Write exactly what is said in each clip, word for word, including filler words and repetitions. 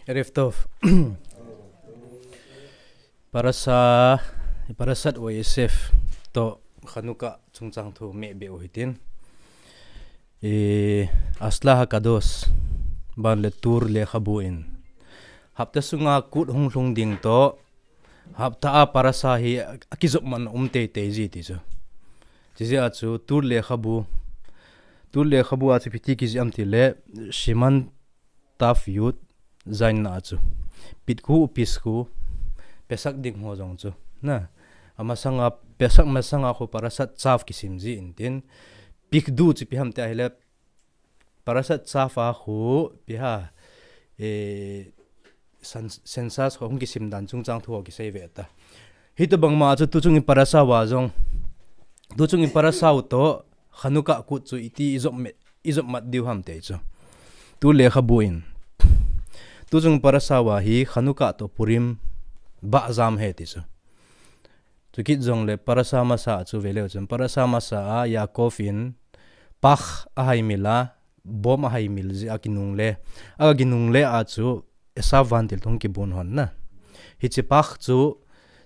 Erev Tov. Parasa, Parashat Vayeshev toh Chanukah chungchang thu mehbeh u hitin. E, Asla Hakadosh, ban le Tur lekhabu in. Hapta sunga kut hung lhung ding toh, hapta a parasa hi a, akijop man um teitei ji ti chu. Chijeh a chu Tur lekhabu, Tur lekhabu a chu ipi ti kijih am tile, Siman Tav Yud Zayin na a chu. Pitkhu, Piskhu, Pesach ding ho jong chu. Na, amasanga, Pesach masanga khu Parashat Tzav kisim ji in tin. Pikdu chu ipi ham tia hile, Parashat Tzav a khu ipi ham, e, sen-, census ho hung kisim dan chungchang thu ho kisei ve ta. Hitobang ma chu tuchung i parasa uva jong, tuchung i parasa u toh Chanukah kut chu iti ijop me-, ijop mat diu ham ti chu. Tur lekhabu in. Tuchung parasa uva hi Chanukah toh Purim bahjam ahi ti chu. Chukit jongle Parasa Masa chu ve leu chun. Parasa Masa a Yaakov in pach ahaimil a, bom ahaimil jeh a kinungle. A kinungle a chu Esav vantil toh hung kibun hon na. Hiche pach chu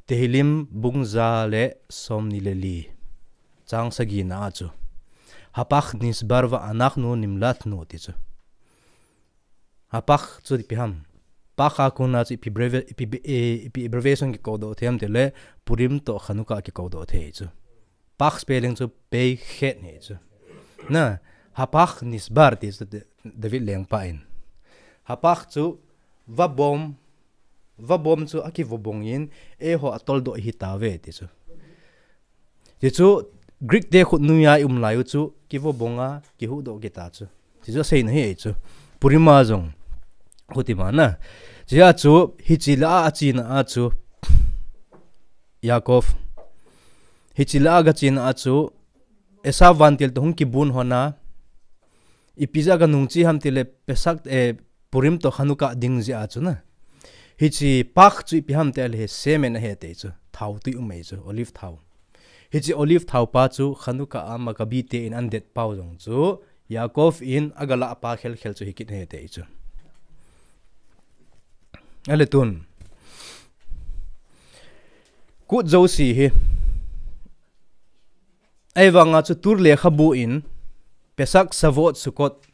Tehillim bung ja le somni le li. Chang sagi na a chu. Hapach nishbar ve'anachnu nimlatnu ti chu. Hapach chu ipi ham. Pach a kona chu ipi abbrevi-, ipi, e, ipi abbreviation kikou doh thei ham tile Purim toh Chanukah kikou doh thei chu. Pach spelling chu Pei Chet hi chu. Na, Hapach nishbar ti chu Da-, David lengpa in. Hapach chu vabom, vabom chu akivabong in, eiho atoldoh ihi tauve ti chu. Ti chu Greek te khut noiya i um lai u chu kivabong a, kihuhdoh kit a chu. Ti chu aseina ahi chu. Purim a jong. Huti ma na. Chijeh a chu, hiche la a achena a chu. Yaakov. Hiche la a agachena a chu. Esav vantil toh hung kibun hon a. Ipi jeh a kanung che ham tile Pesach, eh, Purim toh Chanukah ding jeh a chu na. Hiche pach chu ipi ham tile shemen ahi ti chu. Thao tui um ahi chu. Olive thao. Hiche olive thao pa chu Chanukah a Maccabi te in adet pau jong chu, Yaakov in agalah pa khelkhel chu hikit ahi ti chu. Ale tun. Kut jouse hi. Ahivanga chu Tur lekhabu in Pesach, Shavuot, Sukkot.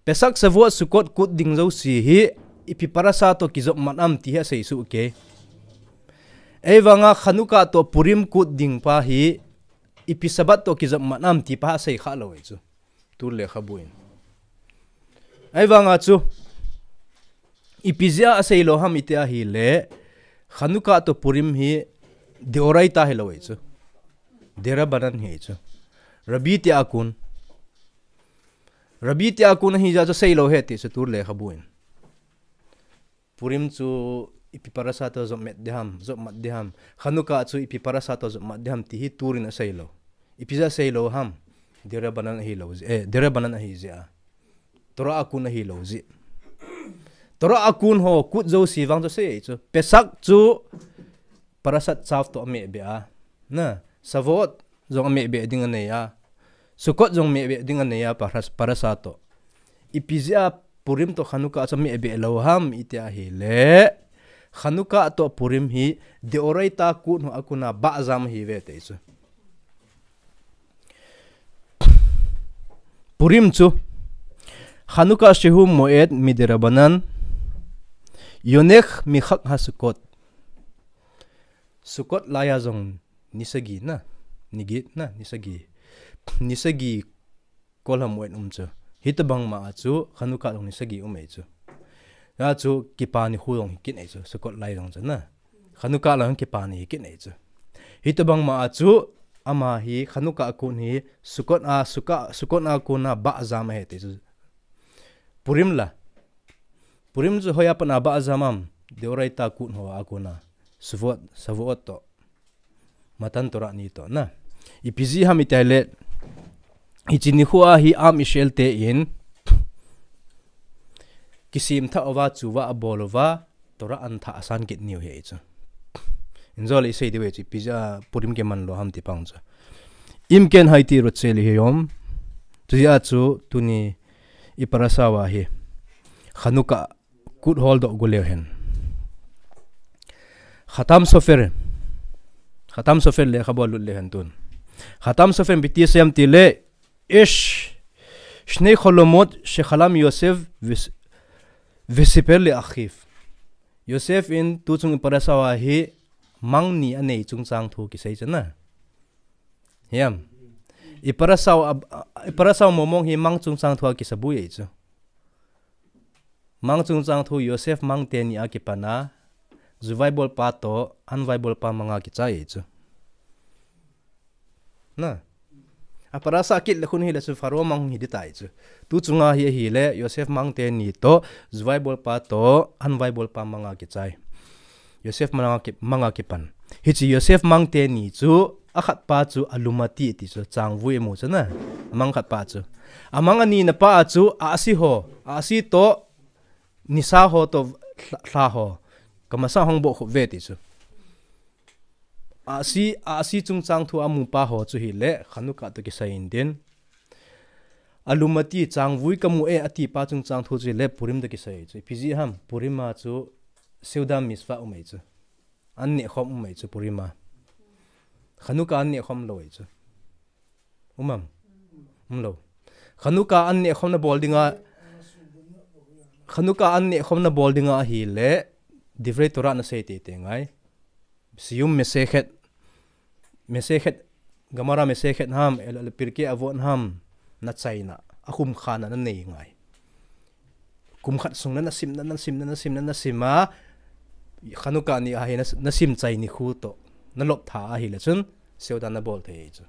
Pesach, Shavuot, Sukkot kut ding jouse hi ipi parasa toh kijop mat am ti hi asei soh kei. Ahivanga Chanukah toh Purim kut ding pa hi ipi Sabbath toh kijop mat am ti pa asei kha lou ahi chu. Tur lekhabu in. Ahivanga chu ipi jeh a asei lou ham iti ahile Chanukah toh Purim hi deoraita hilou ahi chu. Derabanan ahi chu. Rabbi te a kon. Rabbi te a kon ahi jeh a chu asei lou ahi ti chu Tur lekhabu in. Purim chu ipi parasa toh jop mat ding ham, jop mat ding ham. Chanukah chu ipi parasa toh jop mat ding ham ti hi Tur in asei lou. Ipi jeh a asei lou ham. Derabanan ahi lou jeh, eh, Derabanan ahi jeh a. Torah a kon ahi lou jeh. Torah a kon ho kut jouse vang chu asei chu. Pesach chu Parashat Tzav toh amehbeh a. Na, Shavuot jong amehbeh ding anei a. Sukkot jong mehbeh ding anei a, paras-, parasa toh. Ipi jeh a Purim toh Chanukah chu amehbeh lou ham iti ahile. Chanukah toh Purim hi deoraita kut ho a kona bahjam ahiuve ti chu. Purim chu Chanukah shehu moed miderabanan yonech michag haSukkot. Sukkot laiya jong ni sagi na, ni get na, ni sagi. Ni sagi kol ham moed um chu. Hitobang ma a chu Chanukah jong ni sagi um ahi chu. Hia chu kipa nikho jong hikit ahi chu, Sukkot lai jong chu na. Chanukah lai jong kipa ni hikit ahi chu. Hitobang ma a chu ama hi Chanukah a kon hi Sukkot a, Sukkot, Sukkot a kona bahjam ahi ti chu. Purim la. Purim chu hoiya pat a bahjam am, deoraita kut ho a kona. Shavuot, Shavuot toh. Matan Torah ni toh na. Ipi jeh ham iti ahile. Hiche nikho a hi Am Israel te in. Kisemthah uva, tshuva abol uva. Torah ahin thah asan kit niu ahi chu. Injole isei diu ahi chu, ipi jeh a Purim kiman lou ham ti pang chu. Im ken haiti rot se li hi om. Tujeh a chu tuni i parasa uva hi. Khanuka kut hol doh gu leu hen. Khatam Sofer. Khatam Sofer lekhabu lut leu hen tun. Khatam Sofer in ipi ti asei em ti le, Ish, Shnei Cholomot Shekhalam Yosef vis-, Vesiper le Achiv. Yosef in tuchung i parasha a hi mang ni anei chungchang thu kisei chu na. Hiam. I parasha a, i parasha momong hi mang chungchang thu a kisabui ei chu. Mang chungchang thu Yosef mang teni a kipan a, zu Bible pa toh, an Bible pa mang a kichai ei chu. Na. A parasha kit le khun hi le chu Pharaoh mang hi di tai chu. Tuchunga hi, hi le Yosef mang teni toh, zu Bible pa toh, an Bible pa mang a kichai. Yosef mang a ki, mang a kipan. Hichi Yosef mang teni chu, akhat pa chu Alumati ti chu, changvui imu chu na. Mang khat pa chu. Amang anina pa a chu, Asi ho, Asi toh, Nisa ho toh, lha, lha ho. Kamasa hung bohkhup ve ti chu. Asi, Asi chungchang thu amu pa ho chu hi le, Khanuka toh kisai in tin. Alumati changvui kamu e ati pa chungchang thu chu hi le, Purim toh kisai chu. Ipi jeh ham, Purim a chu Seuda Mitzvah um ei chu. An neh khom um ei chu Purim a. Khanuka an neh khom lou ei chu. Um am? Um lou. Khanuka an neh khom na bol dinga, Khanuka an neh khom na bol dinga ahi le, Divrei Torah na sei teitei ngai. Siyum Masechet, Masechet, Gemara Masechet ham, el, el Pirkei Avot ham, na chaina, akhum khana na nei ngai. Kum khat sung na, na sim na, na sim na, na sim na, na sim a, Khanuka ni a hi na, na sim chai ni khu toh, na lop tha ahi le chun, Seuda na bol thei chu.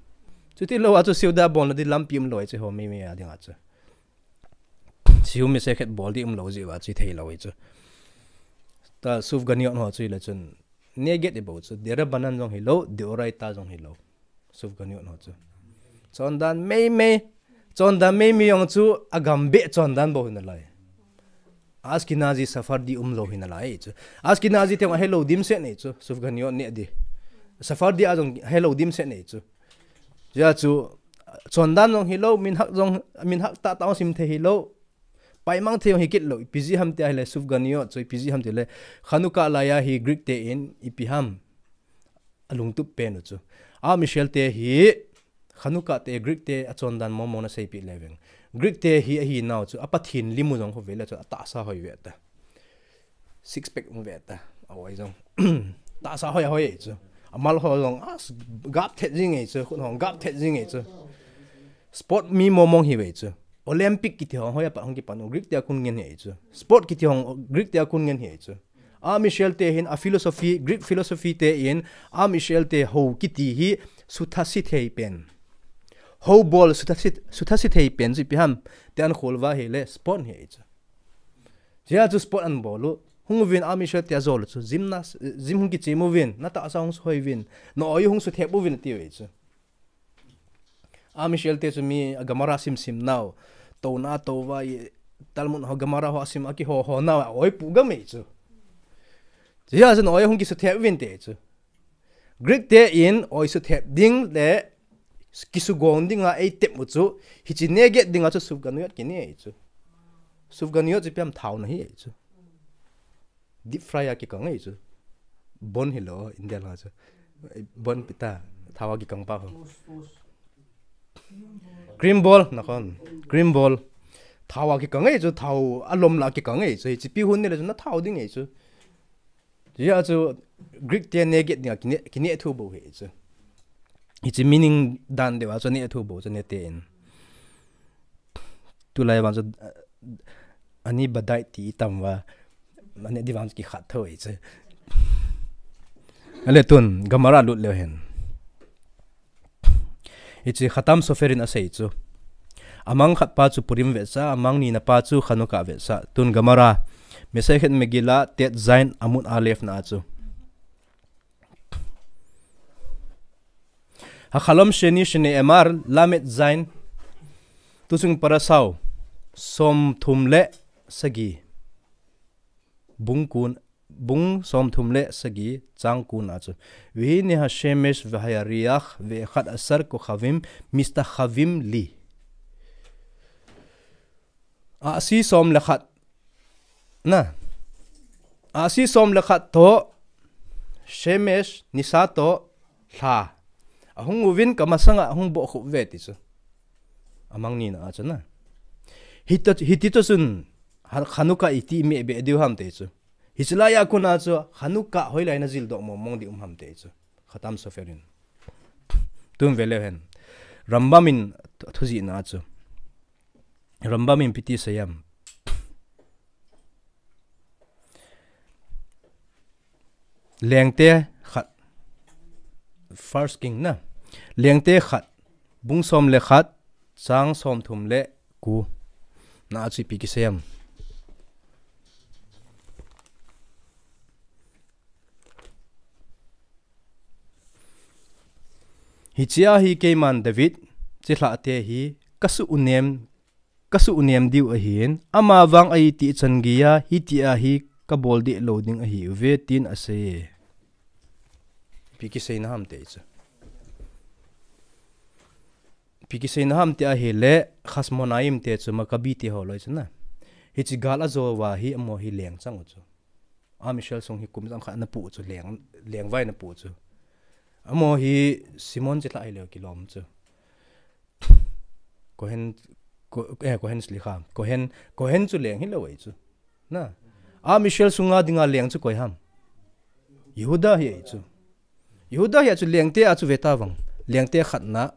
Chuti lou a chu Seuda bol na di lampi um lou ei chu ho meimei a dinga chu. Siyum Masechet bol di um lou jeh uva chu thei lou ei chu. Ta Sufganiyot ho chu hi le chun, Neged i bou chu, Derabanan jong hi lou, Deoraita jong hi lou. Sufganiyot ho chu. Chondan meimei, chondan meimei jong chu, agam beh chondan bou hi nalai. Ashkenazi Sephardi um lou hi nalai chu. Ashkenazi te jong ahe lou dimset nei chu, Sufganiyot neh di. Sephardi a jong ahe lou dimset nei chu. Jeh chu, chondan jong hi lou, minhag jong, minhag tah tah jong sim thei hi lou. Paimang thei jong hi kit lou, ipi jeh ham ti a hi le Sufganiyot chu, ipi jeh ham ti le, Khanuka lai a hi Greek te in, ipi ham. Alungtup pen u chu. Am Israel te hi, Khanuka te Greek te achondan mong mong na seipeh le veng. Greek te hi ahi nau chu, a Pathen lim u jong khu ve le chu, atahsa hoi ve ta. Six pack um ve ta. A oi jong. Tahsa hoi hoi chu. Amal ho jong, a, gap thet jing ei chu, khun hong gap thet jing ei chu. Sport mi mong mong hi ve chu. Olympic kiti ho, hoi a pat hong kipan u, Greek te a kun ngen hi ei chu. Sport kiti hong, Greek te a kun ngen hi ei chu. Am Israel te hin a philosophy, Greek philosophy te in, Am Israel te ho kiti hi sutha si thei pen. Ho bol sutha si, sutha si thei pen chu ipi ham, te an khol va hi le sport hi ei chu. Jeh chu sport an bol u. Hung uvin Am Israel te a jol u chu. Gym na, gym hung kichim uvin, na tahsa hung suhoi uvin, na oi hung suthep uvin ti ve chu. Am Israel te chu mi a Gemara sim sim nau. Touna, touva, i Talmud ho, Gemara ho sim a kiho ho nau, a oi pu gam ei chu. Jeh chu na oi hung kisuthep uvin ti chu. Greek te in oi suthep ding le kisugong dinga ei tep u chu, hichi Neged dinga chu Sufganiyot kine ei chu. Sufganiyot chu ipi ham, thao na hi ei chu. Deep fry a kikang ei chu. Bon hi lou, India langa chu. Bon pita, thao a kikang pa ho. Cream bol, nakhon. Cream bol. Thao a kikang ei chu, thao alom la kikang ei chu. Hichi pi hun ni le chu na thao ding ei chu. Jeh chu Greek te Neged dinga kine, kine thu bou hi chu. Hichi meaning dan deu a chu ne thu bou chu ne te in. Tulai vang chu, ani badai ti tam va. Ani di vang chu kikhat tho ei chu. Ale tun, Gemara lut leu hen. Hichi Khatam Sofer in asei chu. Amang khat pa chu Purim vetsah, amang nina pa chu Khanuka vetsah. Tun Gemara, Masechet Megillah, Tet Zayin, Amud Aleph na chu. Hachalom sheni shene'emar, Lamed Zayin. Tuchung parasha u, som thum le sagi. Bung kun, bung som thum le sagi, chang kun a chu. Vihine hashemesh vehayariach ve'echad asar kochavim mistachavim li. Asi som le khat, Na. Ahsi som le khat toh, Shemesh, nisa toh, lha. Ahung uvin kamasanga ahung bohkhup uve ti chu. Amang nina a chu na. Hiti, hiti chu chun, ha-, Hanukkah iti meh be diu ham ti chu. Hiche laiya kona chu, Hanukkah hoilai na jildoh mong mong di um ham ti chu. Khatam Sofer in. Tun ve leu hen. Rambam in thu-, thujihna chu. Rambam in ipi ti asei em. Lengte khat. First King na. Lengte khat. Bung som le khat. Chang som thum le ko. Na a chu ipi kisei em. Hichea hi keiman David chilhahte hi kasuhnem, kasuhnem diu ahin, amavang a itih chan geiya hitia hi kabol deh lou ding ahiuve, tin asei. Ipi kiseina ham ti chu. Ipi kiseina ham ti ahile, Hasmonaim te chu Maccabi te ho loi chu na. Hiche gal ajo uva hi amaho hi leng chang u chu. Am Israel sung hi kum jang khat ana pu chu leng, lengvai ana pu chu. Amaho hi Shimon chilhah hilou kilom chu. Kohen, Ko-, eh, Kohen sliha. Kohen, Kohen chu leng hilou ahi chu. Na. Am Israel sunga dinga leng chu koi ham. Yehuda hi ahi chu. Yehuda hi a chu lengte a chu ve ta vang. Lengte khatna.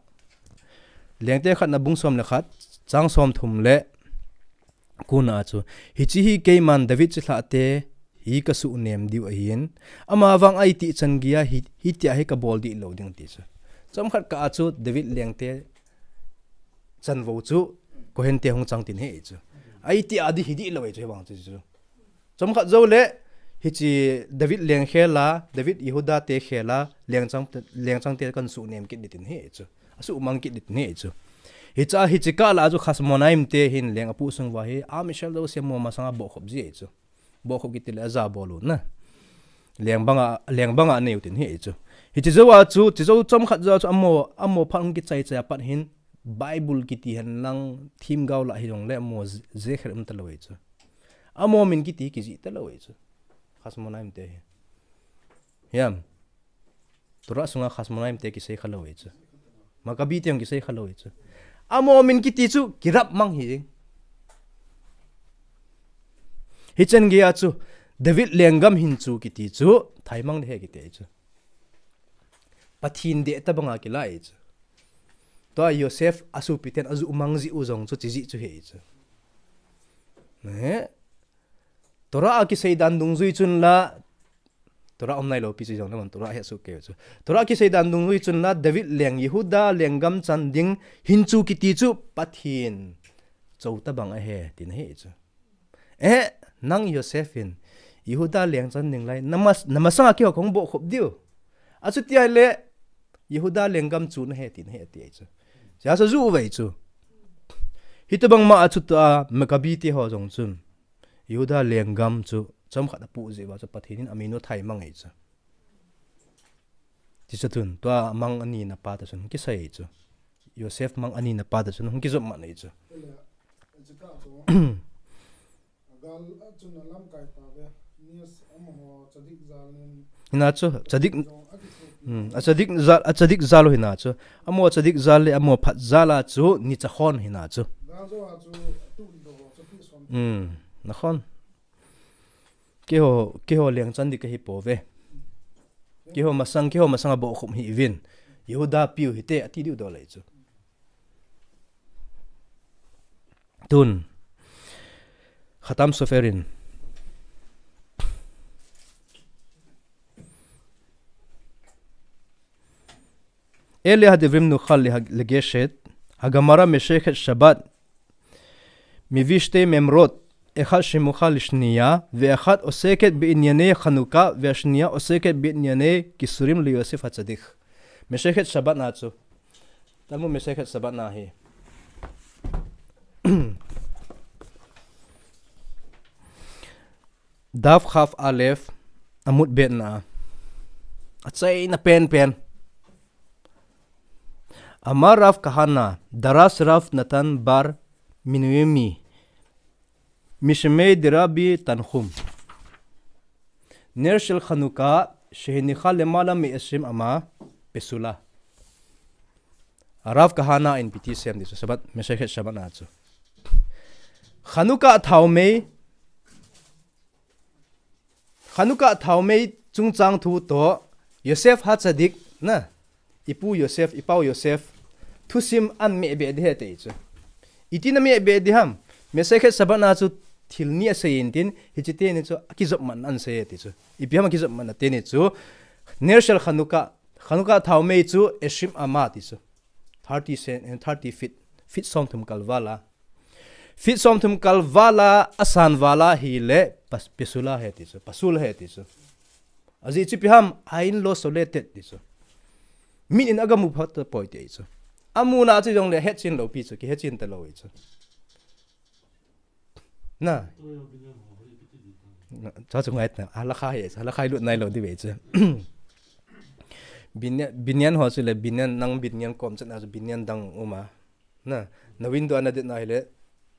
Lengte khatna bung som le khat. Chang som thum le ko na a chu. Hiche hi keiman David chilhahte hi kasuhnem diu ahin. Amavang a itih chan geiya hi, hitia hi kabol deh lou ding ti chu. Chomkhat kah a chu David lengte chanvou chu Kohen te hung chang tin ahi chu. A itih a di hi deh lou ahi chu hivang chu chu. Chomkhat jou le, hiche David leng khel a, David Yehuda te khel a, lengchang, lengchang te kan suhnem kit ding tin ahi chu. Asuhmang kit ding tin ahi chu. Hichea, hiche kah lah a chu Hasmonaim te hin leng apu sung uva hi, Am Israel jouse amaho masanga bohkhup ji ahi chu. Bohkhup kiti le aja bol u na. Leng banga, leng banga anei u tin ahi chu. Hiche jou a chu, hiche jou chomkhat jou a chu amaho, amaho phat hung kichai chai a pat hin, Bible kiti hen lang, themgao lah hijongle amaho je-, jekhet um talou ahi chu. Amaho min kiti kijih talou ahi chu. Hasmonaim te hi. Hiam. Torah sunga Hasmonaim te kisei khalou ahi chu. Maccabi te jong kisei khalou ahi chu. Amaho min kiti chu kirap mang hi jeng. Hichan geiya chu David lenggam hin chu kiti chu thaimang ding ahi kiti ahi chu. Pathen deh tabanga kilah ahi chu. Tua Yosef asopi ten ajuhmang jeh u jong chu chijeh chu ahi chu. Ne? Torah a kisei dan dungjui chun la, Torah um nailou pi chu jong naman Torah hi asuh kei chu. Torah a kisei dan dungjui chun la, David leng Yehuda lenggam chan ding hin chu kiti chu Pathen cho tabang ahi, tin ahi chu. Eh, nang Yosef in, Yehuda leng chan ding lai, na mas-, na masanga keiho kahung bohkhup diu. Achuti ahile, Yehuda lenggam chu nahi, tin ahi, ati ahi chu. Hiche a chu ajuh uve chu. Hitobang ma a chu tua, Maccabi te ho jong chun. Yehuda lenggam chu chomkhat apu jeh uva chu Pathen in amin u thaimang ahi chu. Tichu tun, tua mang anina pa ta chun kisei ahi chu. Yosef mang anina pa ta chun hung kijop man ahi chu. Hina chu, tzadik, hmm, a tzadik jal, a tzadik jal u hina chu. Amaho tzadik jal le amaho phat jal a chu, nichahon hina chu. Hmm, nakhon. Keiho, keiho leng chan ding kahi pouve. Keiho masang, keiho masanga bohkhup hih uvin. Yehuda piu hite, ati diu dol ahi chu. Tun. Khatam Sofer in. אלה הדברים נוכל להג-, לגשת, הגמרא מסכת שבת, מבשתי מימרות, אחת סמוכה לשנייה, ואחת עוסקת בענייני חנוכה, והשנייה עוסקת בענייני כיסורים ליוסף הצדיק. מסכת שבת na chu. Talmud Masechet Shabbat na hi. Daf Chaf Alef, Amud Bet na. Achaina penpen. Amar Rav Kahana, Daras Rav Natan bar Minoemi, Mishmei Derabi Tanchum. Ner shel Chanukah, shehinicha lemala me'esrim ama, pesula. Rav Kahana in piti sem di chu, Shabbat, Masechet Shabbat na chu. Chanukah thaomei, Chanukah thaomei chungchang thu toh, Yosef HaTzadik, na, ipu Yosef, ipau Yosef, thusim an mehbeh di ahi ti chu. Iti na mehbeh di ham, Masechet Shabbat na chu thil ni asei in tin, hiche teni chu akijop man an sei ti chu. Ipi ham akijop man teni chu, Ner shel Chanukah, Chanukah thaomei chu esrim ama ti chu. Thirty cent, eh, thirty feet, feet somthum kalvala. Feet somthum kalvala, asanvala hile, pas-, pesula ahi ti chu, pasul ahi ti chu. Ajeh chu ipi ham, ain lo soletet ti chu. Min in agamu phat tapoi ti chu. Amuna chu jongle hetchen lou pi chu, kihetchen talou chu. Na. Cha chu ngai ta, halakha ahi, halakha ilut nailou di ve chu. Binyan, binyan ho chu le, binyan nang binyan kom chetna chu binyan dang um a. Na, na window ana det na hile,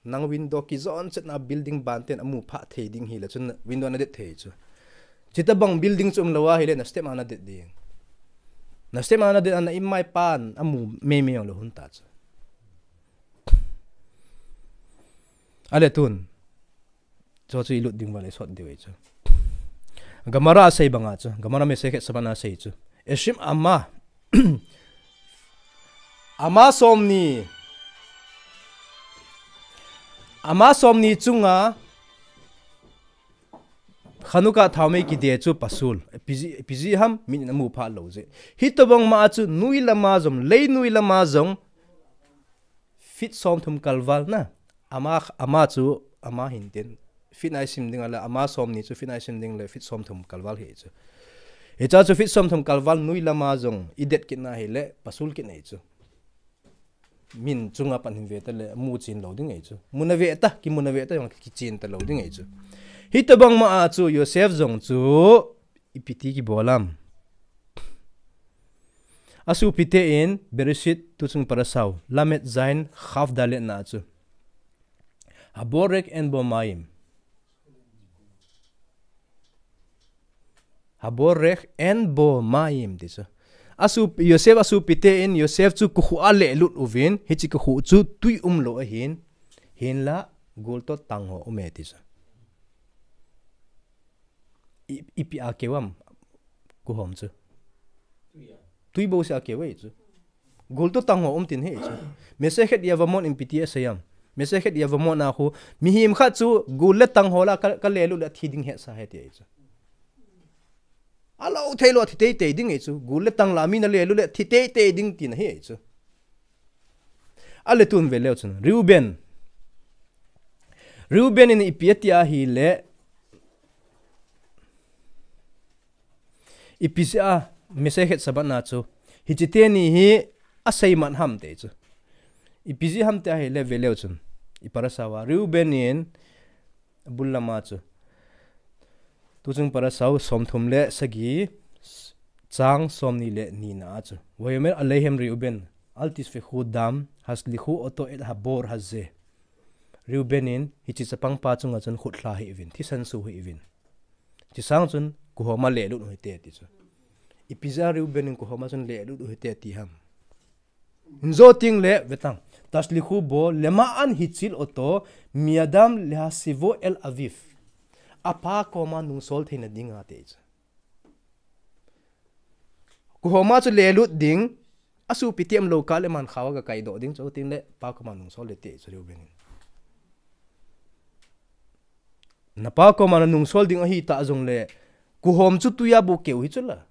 nang window kijon chetna building ban ten amu pha thei ding hile, chun window ana det thei chu. Chuti bang building chu umlou ahile, na step ana det ding. Na step ana det ana imai pan amu mei mei jonglou hung ta chu. Ale tun. Chu chu ilut ding vale sot diu chu. Gemara asei banga chu. Gemara Masechet Shabbat na asei chu. Esrim ama. Ama somni. Ama somni chunga. Chanukah thaomei kide chu pasul. Ipi jeh, ipi jeh ham min in amu pha lou jeh. Hitobang ma chu nui lama jong, lei nui lama jong. Feet somthum kalval na. Ama, ama chu, ama hin tin. Feet na isim ding ale, ama somni chu feet na isim ding le, feet somthum kalval ahi chu. Hicha chu feet somthum kalval nui lama jong, idet kit na hile, pasul kit na ahi chu. Min chunga pan hin ve ta le, mu chen lou ding ahi chu. Muna ve ta, kimuna ve ta jong, kichen talou ding ahi chu. Hitobang ma a chu, Yosef jong chu, ipi ti kibol am. Asopi ten, Bereshit tuchung parasha u, Lamed Zayin Chaf Dalet na chu. Haborek en bo mayim. Haborek en bo mayim ti chu. Asopi, Yosef asopi ten, Yosef chu kokhuh a lelut uvin, hiche kokhuh chu tui umlou ahin, hinla gul toh tang ho um e ti chu. I, ipi a keu am, kuhom chu. Tui bouseh a keu ahi chu. Gul toh tang ho um tin ahi chu. Masechet Yevamot in ipi ti asei am. Masechet Yevamot na khu, mihem khat chu, gul le tang ho la ka, ka lelut le thi ding hetsa ahi ti ahi chu. Alou thei lou thi teitei ding ahi chu. Gul le tang la mi na lelut le thi teitei ding tina ahi chu. Ale tun ve leu chun. Reuben. Reuben in ipi ati ahile. Ipi jeh a Masechet Shabbat na chu. Hiche teni hi asei man ham ti chu. Ipi jeh ham ti ahile ve leu chun. I parasha uva. Reuben in Abul lama chu. Tuchung parasha u somthum le sagi, chang somni le ni na a chu. Vayomer Alehem Reuben, al tishfechu dam, haslichu oto et habor haze. Reuben in, hiche chapang pa chunga chun khut lha hih uvin, thisan su hih uvin. Hiche sang chun, kuhom a lelut u hite ti chu. Ipi jeh a Reuben in kuhom a chun lelut u hite ti ham. Injo ting le, vetang. Tashlichu bo, lema'an hichil oto, mi'adam lehasivo el aviv. Apa koma nungsol theina dinga ti chu. Kuhom a chu lelut ding, asopi ti umlou kah le man khao a ga kaidoh ding chu ting le, apa koma nungsol le ti chu Reuben in. Napa koma na nungsol ding ahi ta jong le, kuhom chu tui a bu keu hi chu la.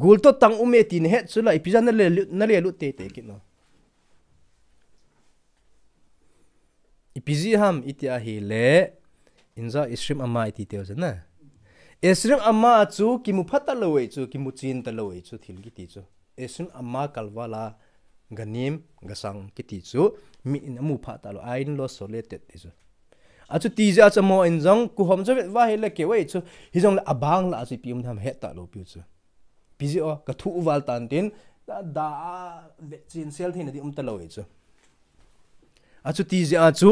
Gul toh tang um e ti na het chu la, ipi jeh a na lelut, na lelut teitei kit no. Ipi jeh ham iti ahile, inja esrim ama iti teu chu na. Esrim ama chu kimu phat talou e chu, kimu chen talou e chu, thil kiti chu. Esrim ama kalval a, ganem, gasang kiti chu, mi in amu phat talou, ain lo soletet ti chu. Achuti jeh a chu amaho in jong, kuhom chu vet va hile keu ahi chu, hijongle abang lah a chu ipi um ham het talou piu chu. Ipi jeh a, ka thu u val tan tin, da, da, vet chen sel theina di um talou ahi chu. Achuti jeh a chu,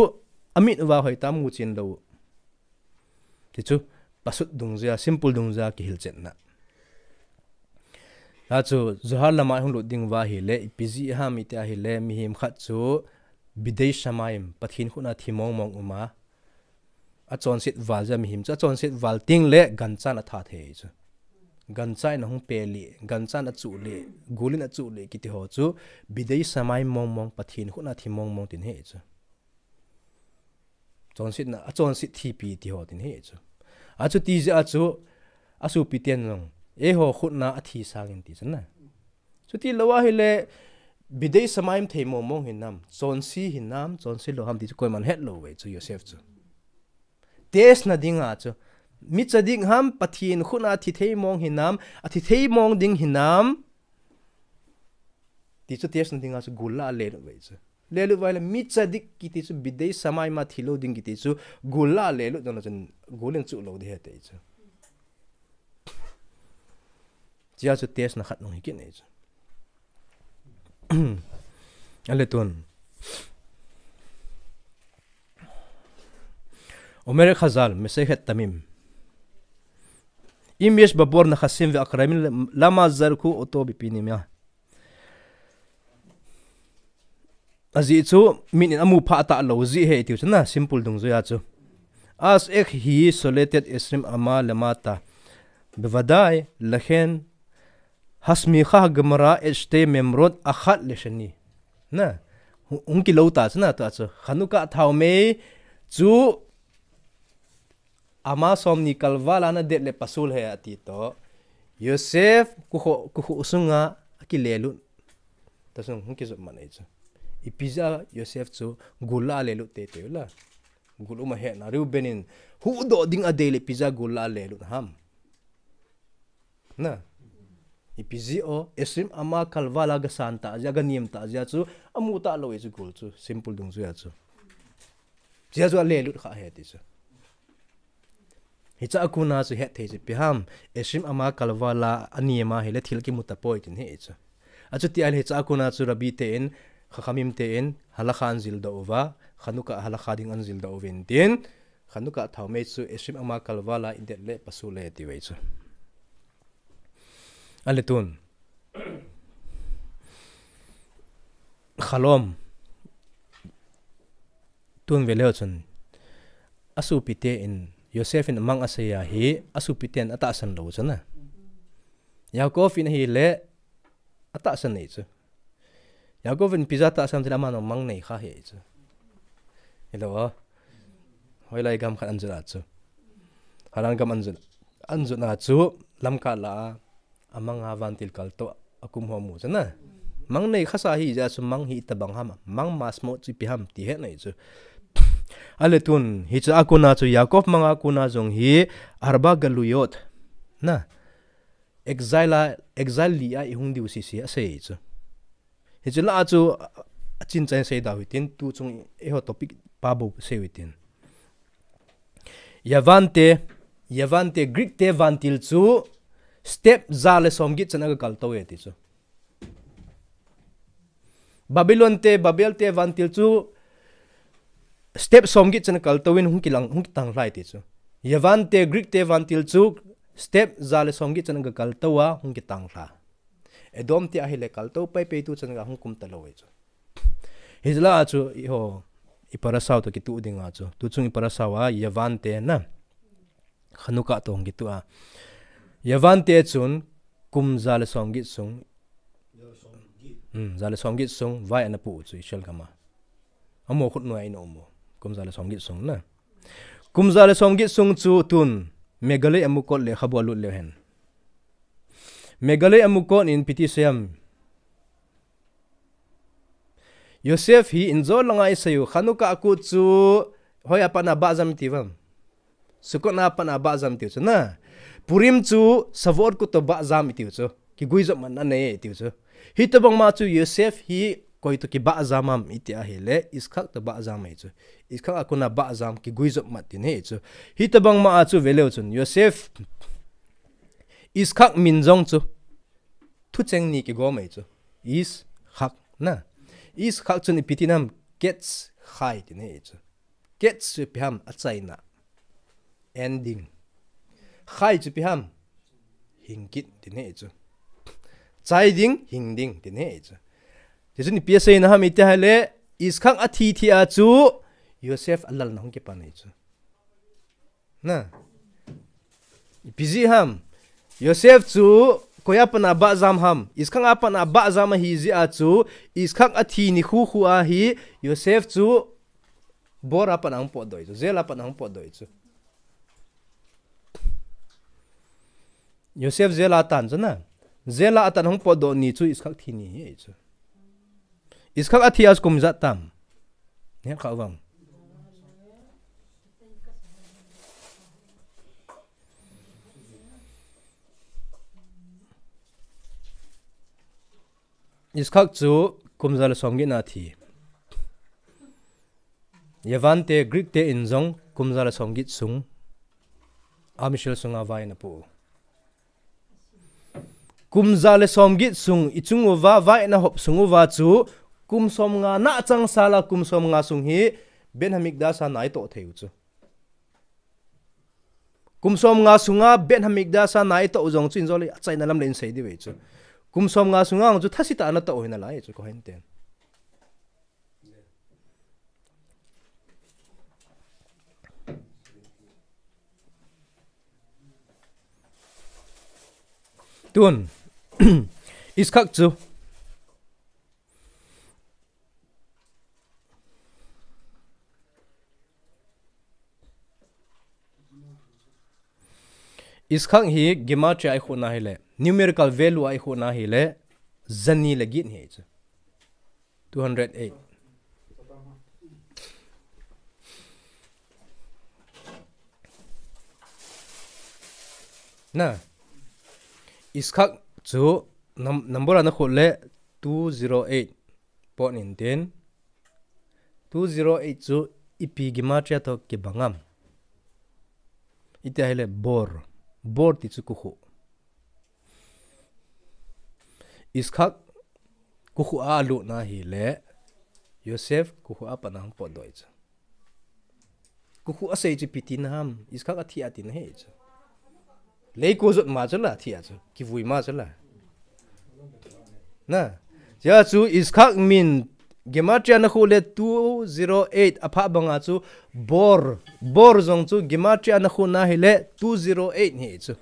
Amit uva hoitam mu chin lou. Ti chu, pasut dungjuia, simple dungjuia kihilchetna. Achu, Zohar lama hung lut ding uva ahile, ipi jeh ham iti ahile, mihem khat chu, bidei shamayim, Pathen khut a thi mong mong uma. Achonset val jeh a mihem chu, achonset val teng le ganchan atha thei chu. Ganchan ahung pe le, ganchan achu le, gul in achu le, kiti ho chu, bidei shamayim mong mong, Pathen khut a thi mong mong tin ahi chu. Chonsetna, achonset thipi ti ho tin ahi chu. Achuti jeh a chu, asopi ten jong, eiho khut a athi sangin ti chu na. Chuti lou ahile, bidei shamayim thei mong mong hinam, chonse hinam, chonse lou ham ti chu koiman het lou ve chu Joseph chu. Test na dinga chu. Mi tzadik ham, Pathen khut a thi thei mong hinam, athi thei mong ding hinam. Ti chu test na dinga chu gul la a lelut ve chu. Lelut uva ahile mi tzadik kiti chu bidei shamayim a thi lou ding kiti chu gul la a lelut dona chun gul in chu lou ding ahi ti chu. Chia chu test na khat nung hi kit nei chu. Ale tun. Omer Khazal, Mesechet Tamim. Im yesh babo ar nechasim ve akramin lama zerchu oto bepinimya. Ajeh chu, min in amu pha talou jeh ahi tiu chu na, simple dungjuia chu. As ek hi soletet esrim ama lemata. Bevadai, lachen, hasmicha hagemara et shtei memrot achat lesheni. Na, hung kilou ta chu na, tua chu. Chanukah thaomei chu ama somni kalval a nadet le pasul ahi ati to. Joseph kukhu, kukhu sunga akilelut. Tua sung hung kijop man ahi chu. Ipi jeh a Joseph chu gul la a lelut teitei u la. Gul um ahetna Reuben in huhdoh ding adei le ipi jeh a gul la a lelut ham. Na. Ipi jeh o, esrim ama kalval a gasan ta jeh a, ganem ta jeh a chu, amu talou ahi chu gul chu, simple dungjuia chu. Chia chu alelut kha ahi ti chu. Hicha a kona chu het thei chu ipi ham, esrim ama kalval a anem ahile thil kimu tapoi tin ahi chu. Achuti ahile hicha a kona chu Rabbi ten, Chachamim ten, halakha anjil doh uva, Chanukah halakha ding anjil doh uvin tin, Chanukah thaomei chu esrim ama kalval a idet le pasul ahi tiu ve chu. Ale tun. Chalom. Tun ve leu chun. Asopi ten, Joseph in amang asei ahi, asopi ten atahsan lou chu na. Yaakov in ahile, atahsan nei chu. Yaakov in ipi jeh a tahsan ham tile aman mang nei kha ahi chu. Hilou a. Hoilai gam khat anjot a chu. Haran gam anjot, anjot a chu lamkah la a, amang a vantil kaltou a kum ho mu chu na. Mang nei khasa ahi jeh a chu mang hi itobang ham, mang masmo chu ipi ham ti het nei chu. Ale tun, hicha a kona chu Yaakov mang a kona jong hi arba galuyot. Na. Exile a, exile li a ihung diu sese asei chu. Hichu la a chu achin chan sei dau hitin, tu chung eiho topic pa bou sei u hitin. Yavan te, Yavan te, Greek te vantil chu step ja le somget chan aga kaltou e ti chu. Babylon te, Babel te vantil chu step somget chan kaltou in hung kilang, hung kitang lhai ti chu. Yavan te, Greek te vantil chu step ja le somget chan aga kaltou a hung kitang lha. Edom te ahile kaltou pai pai tu chan aga hung kum talou e chu. Hiche la a chu eiho, i parasha u toh kituh ding a chu. Tu chung i parasha u a, Yavan te na. Chanukah toh hung kituh a. Yavan te chun kum ja le somget sung. Hmm, ja le somget sung, vai ana pu u chu Israel gam a. Amaho khut noi a ana um u. Kum ja le somget sung na. Kum ja le somget sung chu tun, Megale Yamukot lekhabu a lut leu hen. Megale Yamukot in ipi ti asei em. Yosef hi injo langa isei u, Chanukah kut chu hoi a pat na bah jam iti uvam. Sukkot a pat na bah jam itiu chu na. Purim chu Shavuot kut toh bah jam itiu chu. Kigui jop matna anei itiu chu. Hitobang ma chu Yosef hi koi toh kibah jam am iti ahile, Yitzchak toh bah jam ahi chu. Yitzchak a kona bah jam kigui jop mat tin ahi chu. Hitobang ma a chu ve leu chun Yosef, Yitzchak min jong chu thucheng ni kigom ahi chu. Yitzchak na. Yitzchak chun ipi ti nam, Ketz Chai tin ahi chu. Ketz chu ipi ham, achaina. Ending. Chai chu ipi ham. Hing kit, ti ahi chu. Chai ding, hing ding, ti ahi chu. Tichun ipi asei na ham iti ahile, Yitzchak athi thia chu, Yosef alalna hung kipan ahi chu. Na. Ipi jeh ham. Yosef chu, koi a pat a abahjam ham. Yitzchak a pat a abahjam ahi jeh a chu, Yitzchak athi nikho khu a hi, Yosef chu, bor a pat a hung potdoh ahi chu. Jail a pat a hung potdoh ahi chu. Yosef jail a atan chu na. Jail a atan hung potdoh ni chu Yitzchak thi ni ahi chu. Yitzchak athi a chu kum ijat tam. Neh kha vang. Yitzchak chu kum ja le som get na thi. Yavan te Greek te in jong kum ja le som get sung. Am Yisrael sunga vai ana pu. Kum ja le som get sung i chung uva vai ana hop sung uva chu kum som nga na chang sala kum som nga sung hi Beit Hamikdash a na itoh thei u chu. Kum som nga sunga Beit Hamikdash a na itoh u jong chu in jong le achaina lam le in sei diu ve chu. Kum som nga sunga chu thasi ta na toh u hi nalai chu Kohen ten. Tun, Yitzchak chu. Yitzchak hi gematria a ikhuh na hile, numerical value a ikhuh na hile, jani le get ahi chu. Two hundred eight. Na. Yitzchak chu num-, number a na khuh le two zero eight. Pot in tin. Two zero eight chu ipi gematria toh kibang am. Iti ahile bor. Bor ti chu kukhuh. Yitzchak kukhuh a alut na hile, Yosef kukhuh a pat a hung potdoh ahi chu. Kukhuh asei chu ipi tina ham, Yitzchak athi a tina ahi chu. Leiko jot ma chu la, thi a chu. Kivui ma chu la. Na. Tia chu Yitzchak min gematria na khuh le two zero eight aphah banga chu bor. Bor jong chu gematria na khuh na hile two zero eight ahi chu.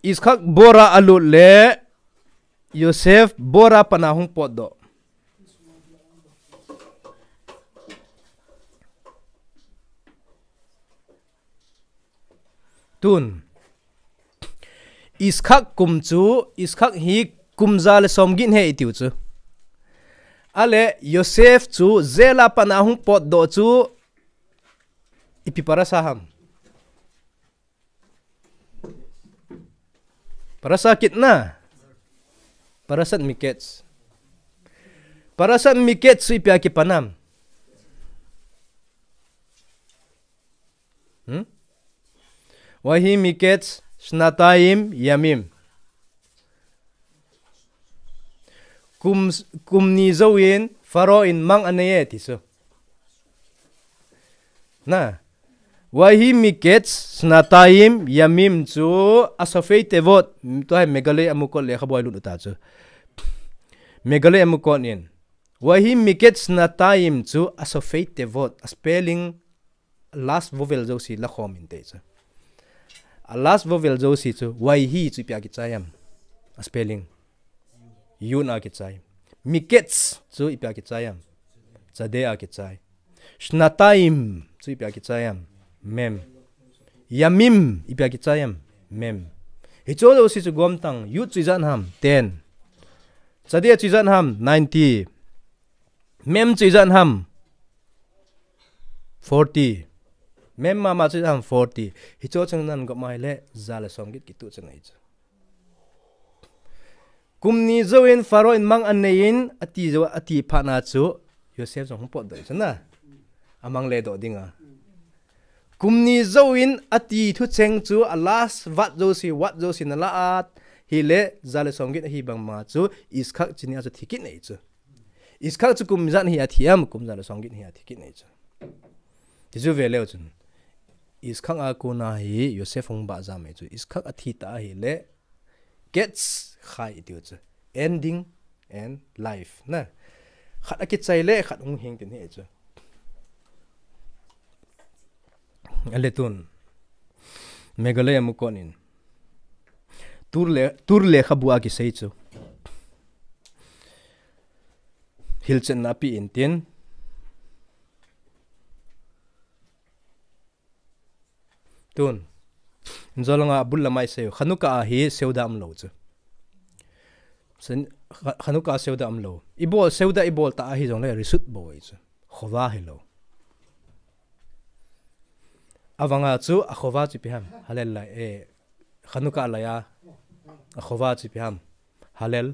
Yitzchak bor a alut le Yosef bor a pat a hung potdoh. Tun. Yitzchak kum chu, Yitzchak hi kum ja le som get ahi itiu chu. Ale Yosef chu jail a pat a hung potdoh chu ipi parasha ham. Parashat Kitna. Parashat Miketz. Parashat Miketz chu ipi a kipan am. Hmm? Vayehi Miketz shnatayim yamim. Kum, kum ni jouvin Pharaoh in mang anei e ti chu. Na. Vayehi Miketz shnatayim yamim chu a Sofei Tevot, tua hi Megale Amukot lekhabu a ilut u ta chu. Megale Amukot in. Vayehi Miketz shnatayim chu a Sofei Tevot, a spelling last vowel jouse la khom inte chu. A last vowel jouse chu, vayehi chu ipi a kichai am. A spelling. Yud a kichai. Miketz chu ipi a kichai am. Tzade a kichai. Shnatayim chu ipi a kichai am. Mem. Yamim ipi a kichai am. Mem. Hicho jouse chu gomtang. Yud chu ijat ham. Ten. Tzade chu ijat ham. Ninety. Mem chu ijat ham. Forty. Mem mama chu ijat ham forty. Hicho chang nan gom mai le, ja le som get kitu chang ahi chu. Kum ni jouvin Pharaoh in mang anei in ati jou, ati phat na chu Yosef jong hung potdoh chu na. Amang le doh dinga. Kum ni jouvin ati thucheng chu a last vat jouse, vat jouse na la at hile ja le som get ahi bang ma chu Yitzchak chini a chu thi kit nei chu. Yitzchak chu kum ijat hi athi ham, kum ja le somget hi athi kit ahi chu. Ti chu ve leu chun, Yitzchak a kona hi Yosef hung bah jam ahi chu. Yitzchak athi ta ahile, Ketz Chai iti u chu, ending and life na. Khat akichai le khat hung hing tin ahi chu. Ale tun, Meghalaya a mu kon in, Tur le, Tur lekhabu a kisei chu, hilchetna ape in tin. Tun, injo langa abul lamai sei u, Chanukah a hi seuda umlou chu. Sen-, Cha-, Chanukah a seuda umlou. Ibol, seuda ibol ta ahi jongle reshut bou ahi chu. Chova hilou. Avanga chu a chova chu ipi ham. Hallel lai, eh, Chanukah lai a, a chova chu ipi ham. Hallel.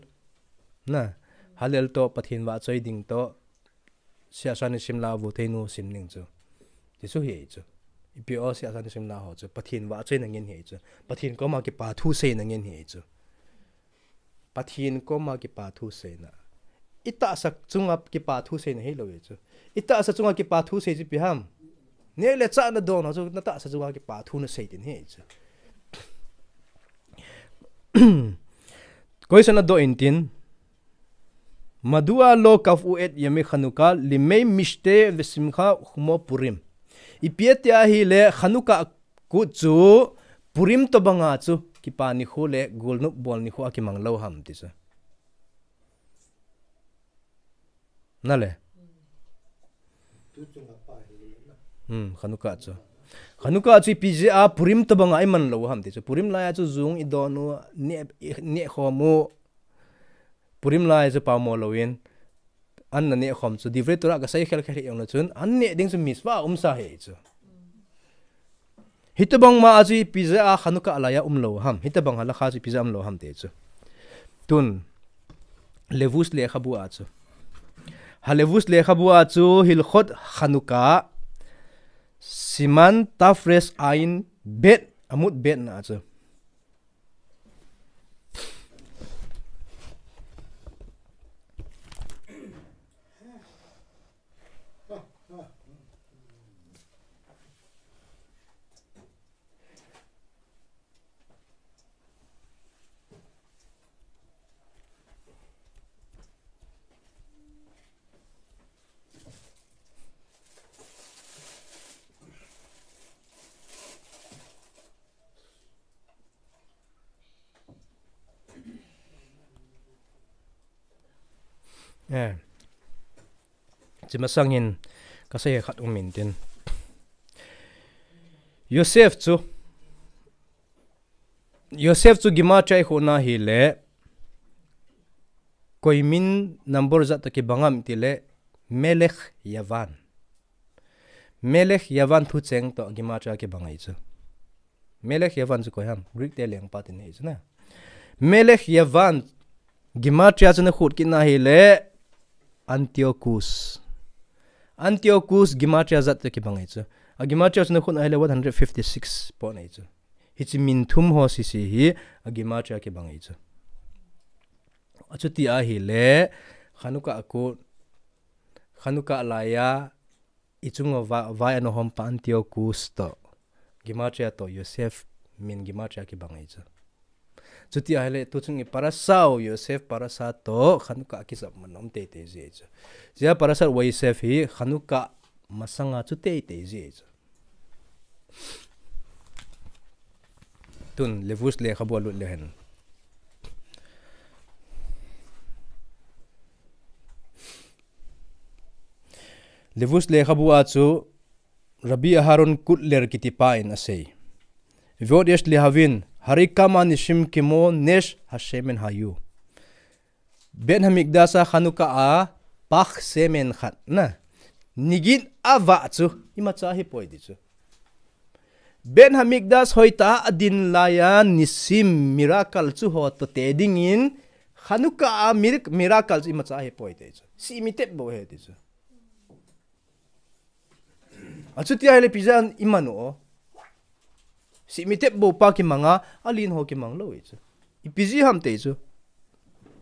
Na, Hallel toh Pathen vahchoi ding toh, Siasa nisim la a vutheinu sim ning chu. Ti chu hi chu. Ipi o siasa nisim la ho chu. Pathen vahchoina ngen hi chu. Pathen koma kipa thu seina ngen hi chu. Pathen koma kipa thu seina. I tahsa chunga kipa thu seina hilou hi chu. I tahsa chunga kipa thu sei chu ipi ham. Neh le chah nadon ho chu na tahsa chunga kipa thu nasei tin hi chu. Question adoh in tin. מדוע לא קבעו את ימי חנוכה לימי משתה ושמחה כמו פורים? Ipi ati ahile Chanukah kut chu Purim tobanga chu kipa nikho le golnop bol nikho a kimang lou ham ti chu. Nale. Hmm, Chanukah chu. Chanukah chu ipi jeh a Purim tobanga iman lou ham ti chu. Purim lai a chu jung idon u, neh, i, neh khom u. Purim lai chu pamo louvin, an naneh khom chu, Divrei Torah kasei khel khel hi jongle chun, an neh ding chu mitzvah umsa hi chu. Hitobang ma a chu ipi jeh a Chanukah lai a umlou ham. Hitobang halakha chu ipi jeh a umlou ham ti chu. Tun, Levus lekhabu a chu. HaLevus lekhabu a chu Hilchot Chanukah, Siman Tafres Ayin Bet, Amud Bet na a chu. Eh. Chi masang hin kasei khat um in tin. Yosef chu, Yosef chu Gematria i khoh na hile, koi min number jat toh kibang ham ti le, Melech Yavan. Melech Yavan thucheng toh Gematria kibang ahi chu. Melech Yavan chu koi ham, Greek te lengpa tin ahi chu na. Melech Yavan Gematria chu na khut kit na hile Antiochus. Antiochus Gematria jat toh kibang ahi chu. A Gematria chu na khut na hile one hundred fifty-six pon ahi chu. Hichi min thum ho sisi hi a Gematria kibang ahi chu. Achuti ahile Chanukah a kut, Chanukah lai a i chunga va-, vai ana hom pa Antiochus toh, Gematria toh Yosef min Gematria kibang ahi chu. Chuti ahile tuchung i parasha u Yosef parasha toh Chanukah kijap man um teitei ji ahi chu. Jia parashat Vayishev hi Chanukah masanga chu teitei ji ahi chu. Tun Levus lekhabu a lut le hen. Levus lekhabu a chu Rabbi Aharon Kotler kiti pa in asei. ועוד יש להבין, הרי כמה ניסים כמו נס השמן היו. בית המקדש החנוכה a פך שמן khat na, nigin avah chu imacha ahipoi ti chu. Beit Hamikdash hoitah a adin laiya nisim, miracle chu ho toh te dingin, Chanukah a mir-, miracle chu imacha ahipoi ti chu. Simi tep bou ahi ti chu. Achuti ahile ipi jeh a iman u. Simi tep bou pa kimanga, alen ho kimang lou ahi chu. Ipi jeh ham ti chu.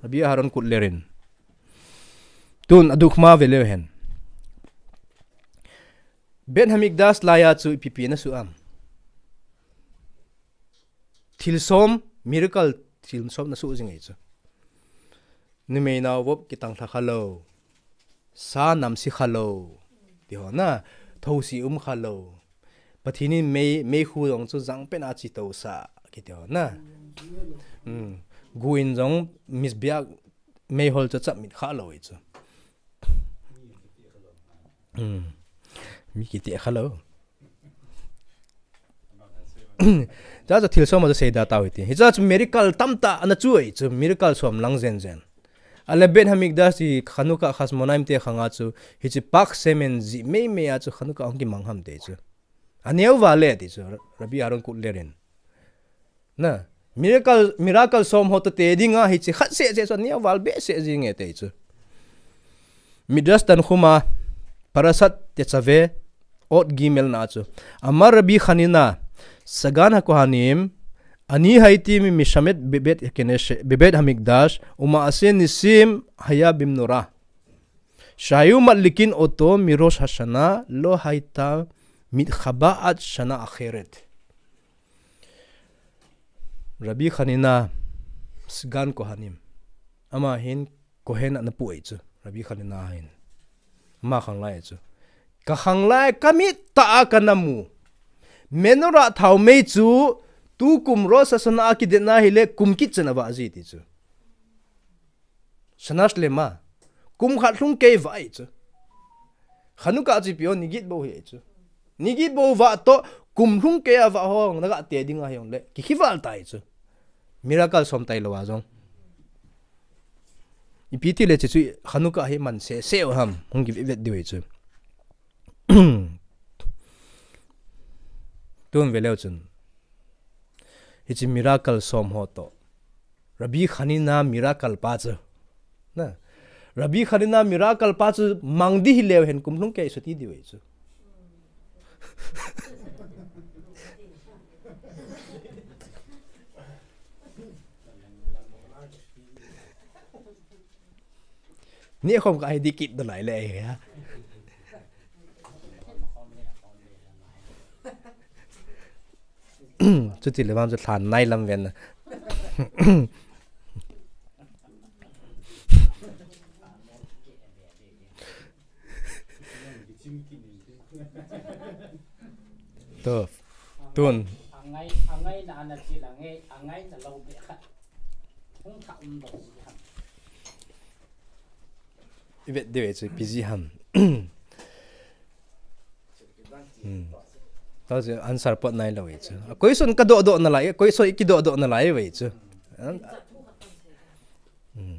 Rabbi Aharon Kotler in. Tun aduk ma ve leu hen. Beit Hamikdash laiya chu ipi pi na su am. Thilsom, miracle thilsom na su jing ei chu. Numei nao vop kitang thla kha lo. Sa nam si kha lo. Ti ho na, tho si um kha lo. Pathin in mei, mei khu jong chu jang pen a chi to sa. Kiti ho na. Hmm. Gu in jong misbia mei hol chu chap mit kha lo ei chu. Hmm. Mi kiti kha lo. Cha cha thilsom ma cha sei da tau hiti. Hi cha chu miracle tamta ana chu ei chu miracle som lang jen jen. Ale Beit Hamikdash ti Chanukah Chashmonaim te khanga chu hi chi pak semen ji mei mei a chu Chanukah hong ki mang ham te chu. Aneu va le ti chu Rabbi Aaron Kotler in. Na, miracle, miracle som ho ta te dinga hi chi khat se se so nia val be se ji nge te chu. Midrash Tanhuma, Parashat Tetzaveh, Ot Gimel na chu. Amar Rabbi Chanina, Sagan HaKohanim, ani haiti mi mishamet bebet keneshe, bebet Hamikdash, uma ase nisim haya bimnora. Shayu madlikin oto mirosh hashana lo haita mitchaba at shana acheret. Rabbi Chanina Sagan Kohanim. Ama hin Kohen ana pu ei chu. Rabbi Chanina hin. Ama khanglai ei chu. Ka khanglai ka mit ta a ka namu. Menorah thau mei chu tu kum Rosh Hashanah a kidetna hile kum kit chen a va ji ti chu. Shana shlema. Kum khat lhung kei va ei chu. Chanukah chi pio nigit bo hi ei chu. Nigit bo va to kum lhung kei a va hong na ga te ding a hi hong le. Ki khi val tai chu. Miracle som tai lo a jong. Ipi ti le chi chu Chanukah hi man se se ham. Hong ki vet diu ei chu. Tun ve leu chun. Hi chi miracle som ho to. Rabbi Chanina miracle pa chu. Na. Rabbi Chanina miracle pa chu mang di hi leu hen kum lhung kei su ti di ve chu. Ni khom ka hi di kit do lai le ai ha. Chuti le van chu thlan nai lam ven. To, tun. Angai, angai na ana ti la ngai, angai na lo be khat. Hung kha um do si khat. I vet de ve chu, P G ham. Hmm. Tau chu answer pot nai lo ve chu. A question ka do do na lai, question i ki do do na lai ve chu. An-, hmm.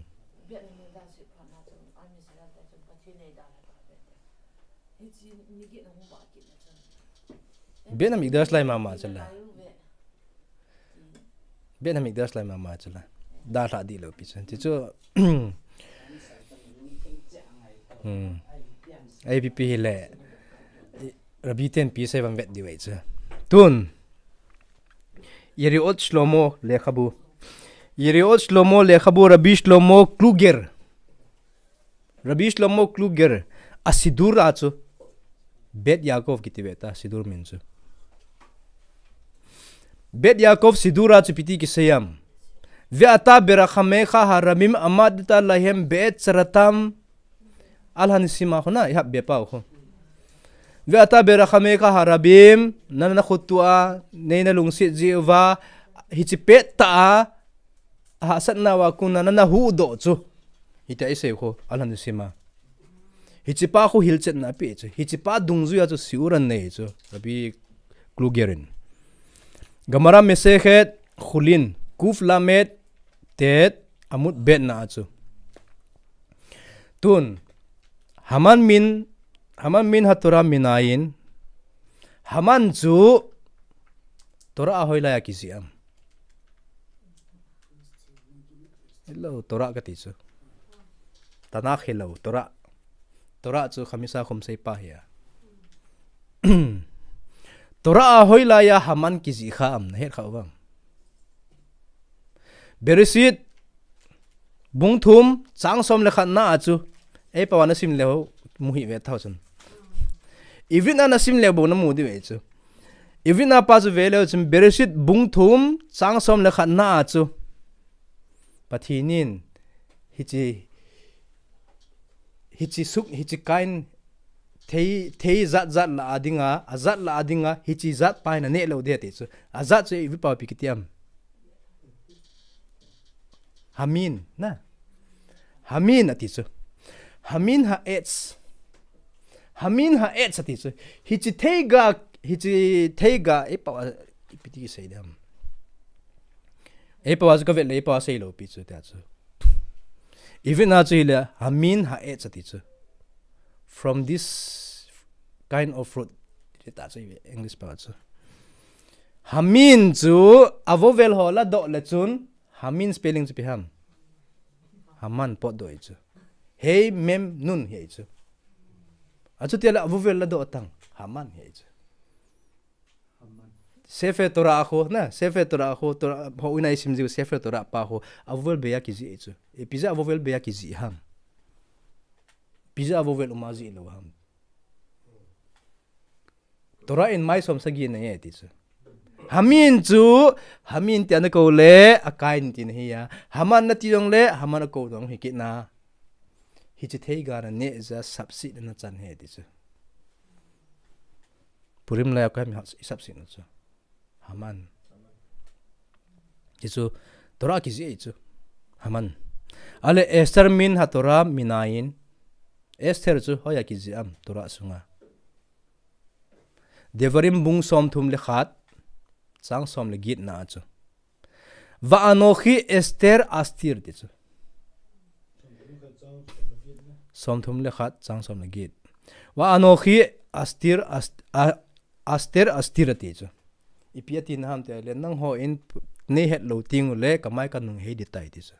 Beit Hamikdash lai mama chu la. Beit Hamikdash lai mama chu la. Da hla di lo pi chu. Ti chu. Hmm. A ipi pi hi le. Rabbi ten pi sei van vet di ve chu. Tun. Yeriot Shlomo lekhabu. Yeriot Shlomo lekhabu Rabbi Shlomo Kluger. Rabbi Shlomo Kluger a Siddur a chu. Beit Yaakov kiti ve ta Siddur min chu. Beit Yaakov Siddur a chu ipi ti kisei am. Ve'ata berachamecha harabim amadta lahem be'et tsaratam al hanisima khu na, i hap be pau khu. Ve'ata berachamecha harabim, nana na khut tua, nei na lungset ji uva, hichi pet ta a, a hahsatna uva kon nana na huhdoh chu. Hiti a i sei khu, al hanisima. Hichi pa khu hilchetna ape chu. Hichi pa dungjuia chu shiur anei chu. Rabbi Kluger in. Gemara Masechet Chulin, Kuf Lamed Tet, Amud Bet na a chu. Tun, Haman min, Haman min haTorah minayin, Haman chu Torah a hoilai a kijih am. Hello, Torah kati chu. Tanakh hello, Torah. Torah chu Chamisa Chumsei pa hi a. Torah a hoilai a Haman kijih kha am, na het kha uvam. Bereshit, bung thum, chang som le khat na a chu. Ei pao a nasim leu, mu hih ve tau chun. Ivit a nasim leu bou namu diu ve chu. Ivit a pa chu ve leu chun Bereshit bung thum, chang som le khat na a chu. Pathen in, hiche, hiche suk, hiche kain, thei, thei jat jat la a dinga, ajat la a dinga, hiche jat pa hin aneh lou ding ti chu. Ajat chu ivit pao a ipi kiti am. Hamin, na. Hamin ati chu. Hamin ha'etz. Hamin ha'etz ati chu. Hiche theiga, hiche theiga, ei pao a, ipi ti kisei ding ham. Ei pao a chu kavet le, ei pao a seilou pi chu tia chu. Ivit a chu hile, hamin ha'etz ati chu. From this kind of fruit. Tia chu English pao a chu. Hamin chu, a vowel ho ladoh le chun, Hamin spelling chu ipi ham. Haman potdoh ahi chu. He mem nun hi ahi chu. Achuti le a vowel ladoh tan. Haman hi ahi chu. Sefer Torah khu, na, Sefer Torah khu, Torah, houin a isim jiu Sefer Torah pa khu, a vowel bei a kijih ahi chu. Ipi jeh a vowel bei a kijih ham. Ipi jeh a vowel um a jih lou ham. Torah in mai som sagi anei e ti chu. Hamin chu, Hamin tia nakou le, a kain tina ahi a. Haman nati jong le, Haman akou jong hi kit na. Hiche theiga naneh jeh a sapsetna nachan ahi ti chu. Purim lai a koi ham i sapsetna chu. Haman. Ti chu, Torah kijih ahi chu. Haman. Ale Esther min ha Torah minayin. Esther chu hoiya kijih am Torah sunga. Devarim bung som thum le khat, chang som le get na a chu. Va'anochi Esther astir ti chu. Som thum le khat, chang som le get. Va'anochi astir ast-, a-, astir astir ati chu. Ipi ati na ham ti le, nangho in neihet lou teng ule, kamai kanung hei ding tai ti chu.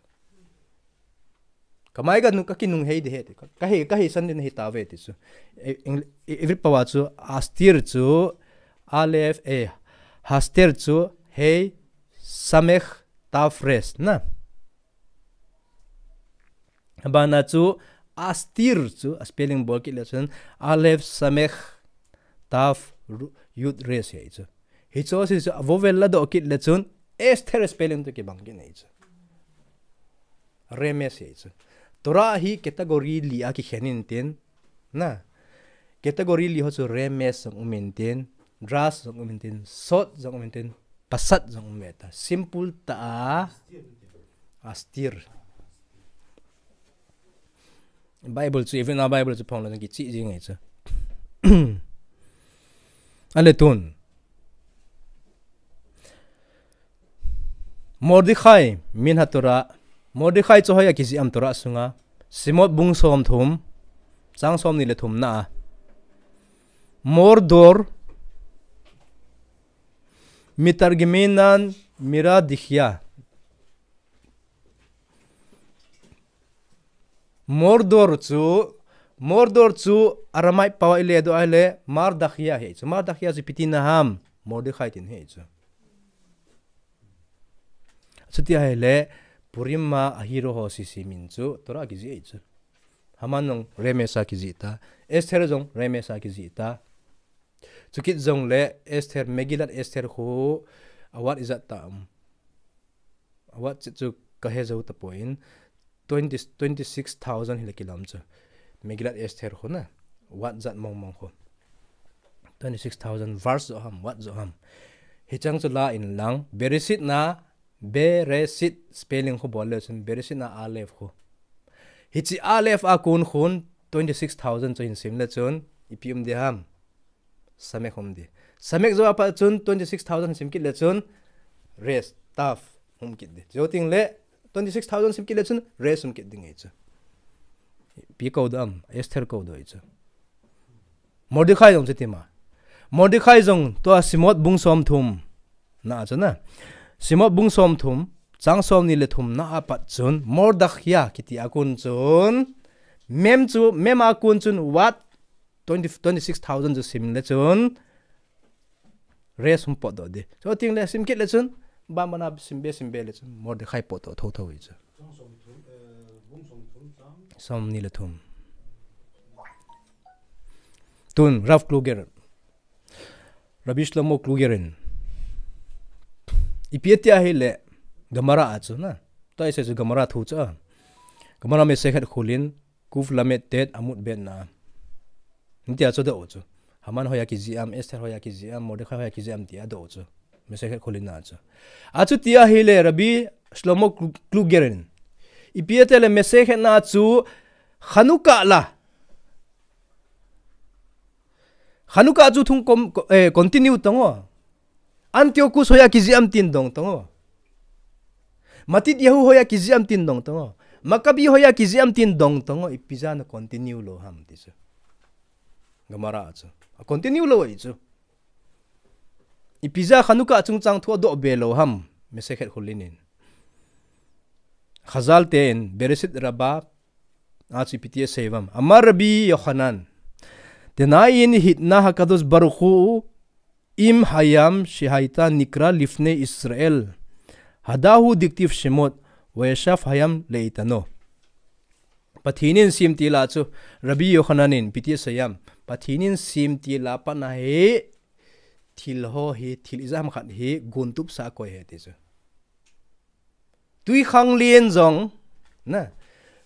Kamai kanu-, kakinung hei ding ahi ti. Ka, kahei, kaheisan ding ahi tauve ti chu. E, Eng-, e, Hebrew pao a chu, astir chu, alef, e, hastir chu, hei, samech, taf, res, na. Abana chu, astir chu, a spelling bol kit le chun, alef, samech, taf, ru-, yud, res ahi chu. Hichu, hichu, a vowel ladoh kit le chun, Esther spelling chu kibang kit ahi chu. Remes ahi chu. Torah hi category li a kikhen in tin. Na. Category li ho chu remes jong um in tin. Dras jong um in tin. Sod jong um in tin. Pasat jong um e ta. Simple ta a. Astir. Bible chu, even a Bible chu phong le kichih jing ahi chu. Ale tun. Mordechai, min ha Torah. Mordechai chu hoiya kijih am Torah sunga. Shemot bung som thum, chang som ni le thum na a. Mordor, mitargiminan Miradichia. Mordor chu, Mordor chu Aramaic pao a ile doh a ile Mardachia ahi chu. Mardachia chu ipi tina ham, Mordechai tina ahi chu. Chuti ahile Purim a hero ho sese min chu Torah a kijih ahi chu. Haman jong remes a kijih ta, Esther jong remes a kijih ta. Chukit jongle Esther, Megillat Esther khu awat ijat ta um. Awat chu, chu kahe jou tapon, twenty, twenty-six thousand hile kilam chu. Megillat Esther khu na. Awat jat mong mong khu. Twenty-six thousand verse jo ham, awat jo ham. Hichang chu la in lang. Bereshit na, Bereshit spelling khu bol le chun, Bereshit na Aleph khu. Hiche Aleph a kon khun, twenty-six thousand chu hin sim le chun, ipi um ding ham. Samech um ding. Samech jou a pat chun twenty-six thousand sim kit le chun Resh, Tav um kit ding. Jou teng le twenty-six thousand sim kit le chun Resh um kit ding ahi chu. Ipi kou doh am, Esther kou doh ahi chu. Mordechai jong chuti ma. Mordechai jong tua Shemot bung som thum na a chu na. Shemot bung som thum, chang som ni le thum na a pat chun Mordechai kiti a kon chun, mem chu, mem a kon chun what twenty, twenty-six thousand chu sim le chun, Resh hung potdoh ding. Chuteng le sim kit le chun, banban a sim be, sim be le chun, Mordechai potdoh thotho ahi chu. Som ni le thum. Tun, Rav Kluger. Rabbi Shlomo Kluger in. Ipi ati ahile, Gemara a chu na. Tua isei chu Gemara thu chu a. Gemara Masechet Chulin, Kuf Lamed Tet Amud Bet na. Hitia chu adoh chu. Haman hoiya kijih am, Esther hoiya kijih am, Mordechai hoiya kijih am tia adoh chu. Masechet Chulin na chu. Achuti ahile Rabbi Shlomo Klu-, Kluger in. Ipi ati le Masechet na chu Chanukah la. Chanukah chu thung kom-, ko-, eh, continue tong o. Antiochus hoiya kijih am tin dong tong o. Matityahu hoiya kijih am tin dong tong o. Maccabi hoiya kijih am tin dong tong o. Ipi jeh a na continue lou ham ti chu. Gemara chu. A continue lou ahi chu. Ipi jeh a Chanukah chungchang thu adoh be lou ham. Masechet Chulin in. Chazal te in, Bereshit Rabbah, a chu ipi ti asei uvam. Amar Rabbi Yochanan. Tenayin hitna HaKadosh Baruch Hu im hayam shehaita nikra lifnei Israel. Hadahu diktiv shemot, vayashav hayam leitano. Pathen in semtil a chu, Rabbi Yochanan in ipi ti asei uvam. Pathen in semtil a pat a hi, thil ho hi, thil ijat ham khat hi, gontup sa akoi e ti chu. Twikhanglen jong, na.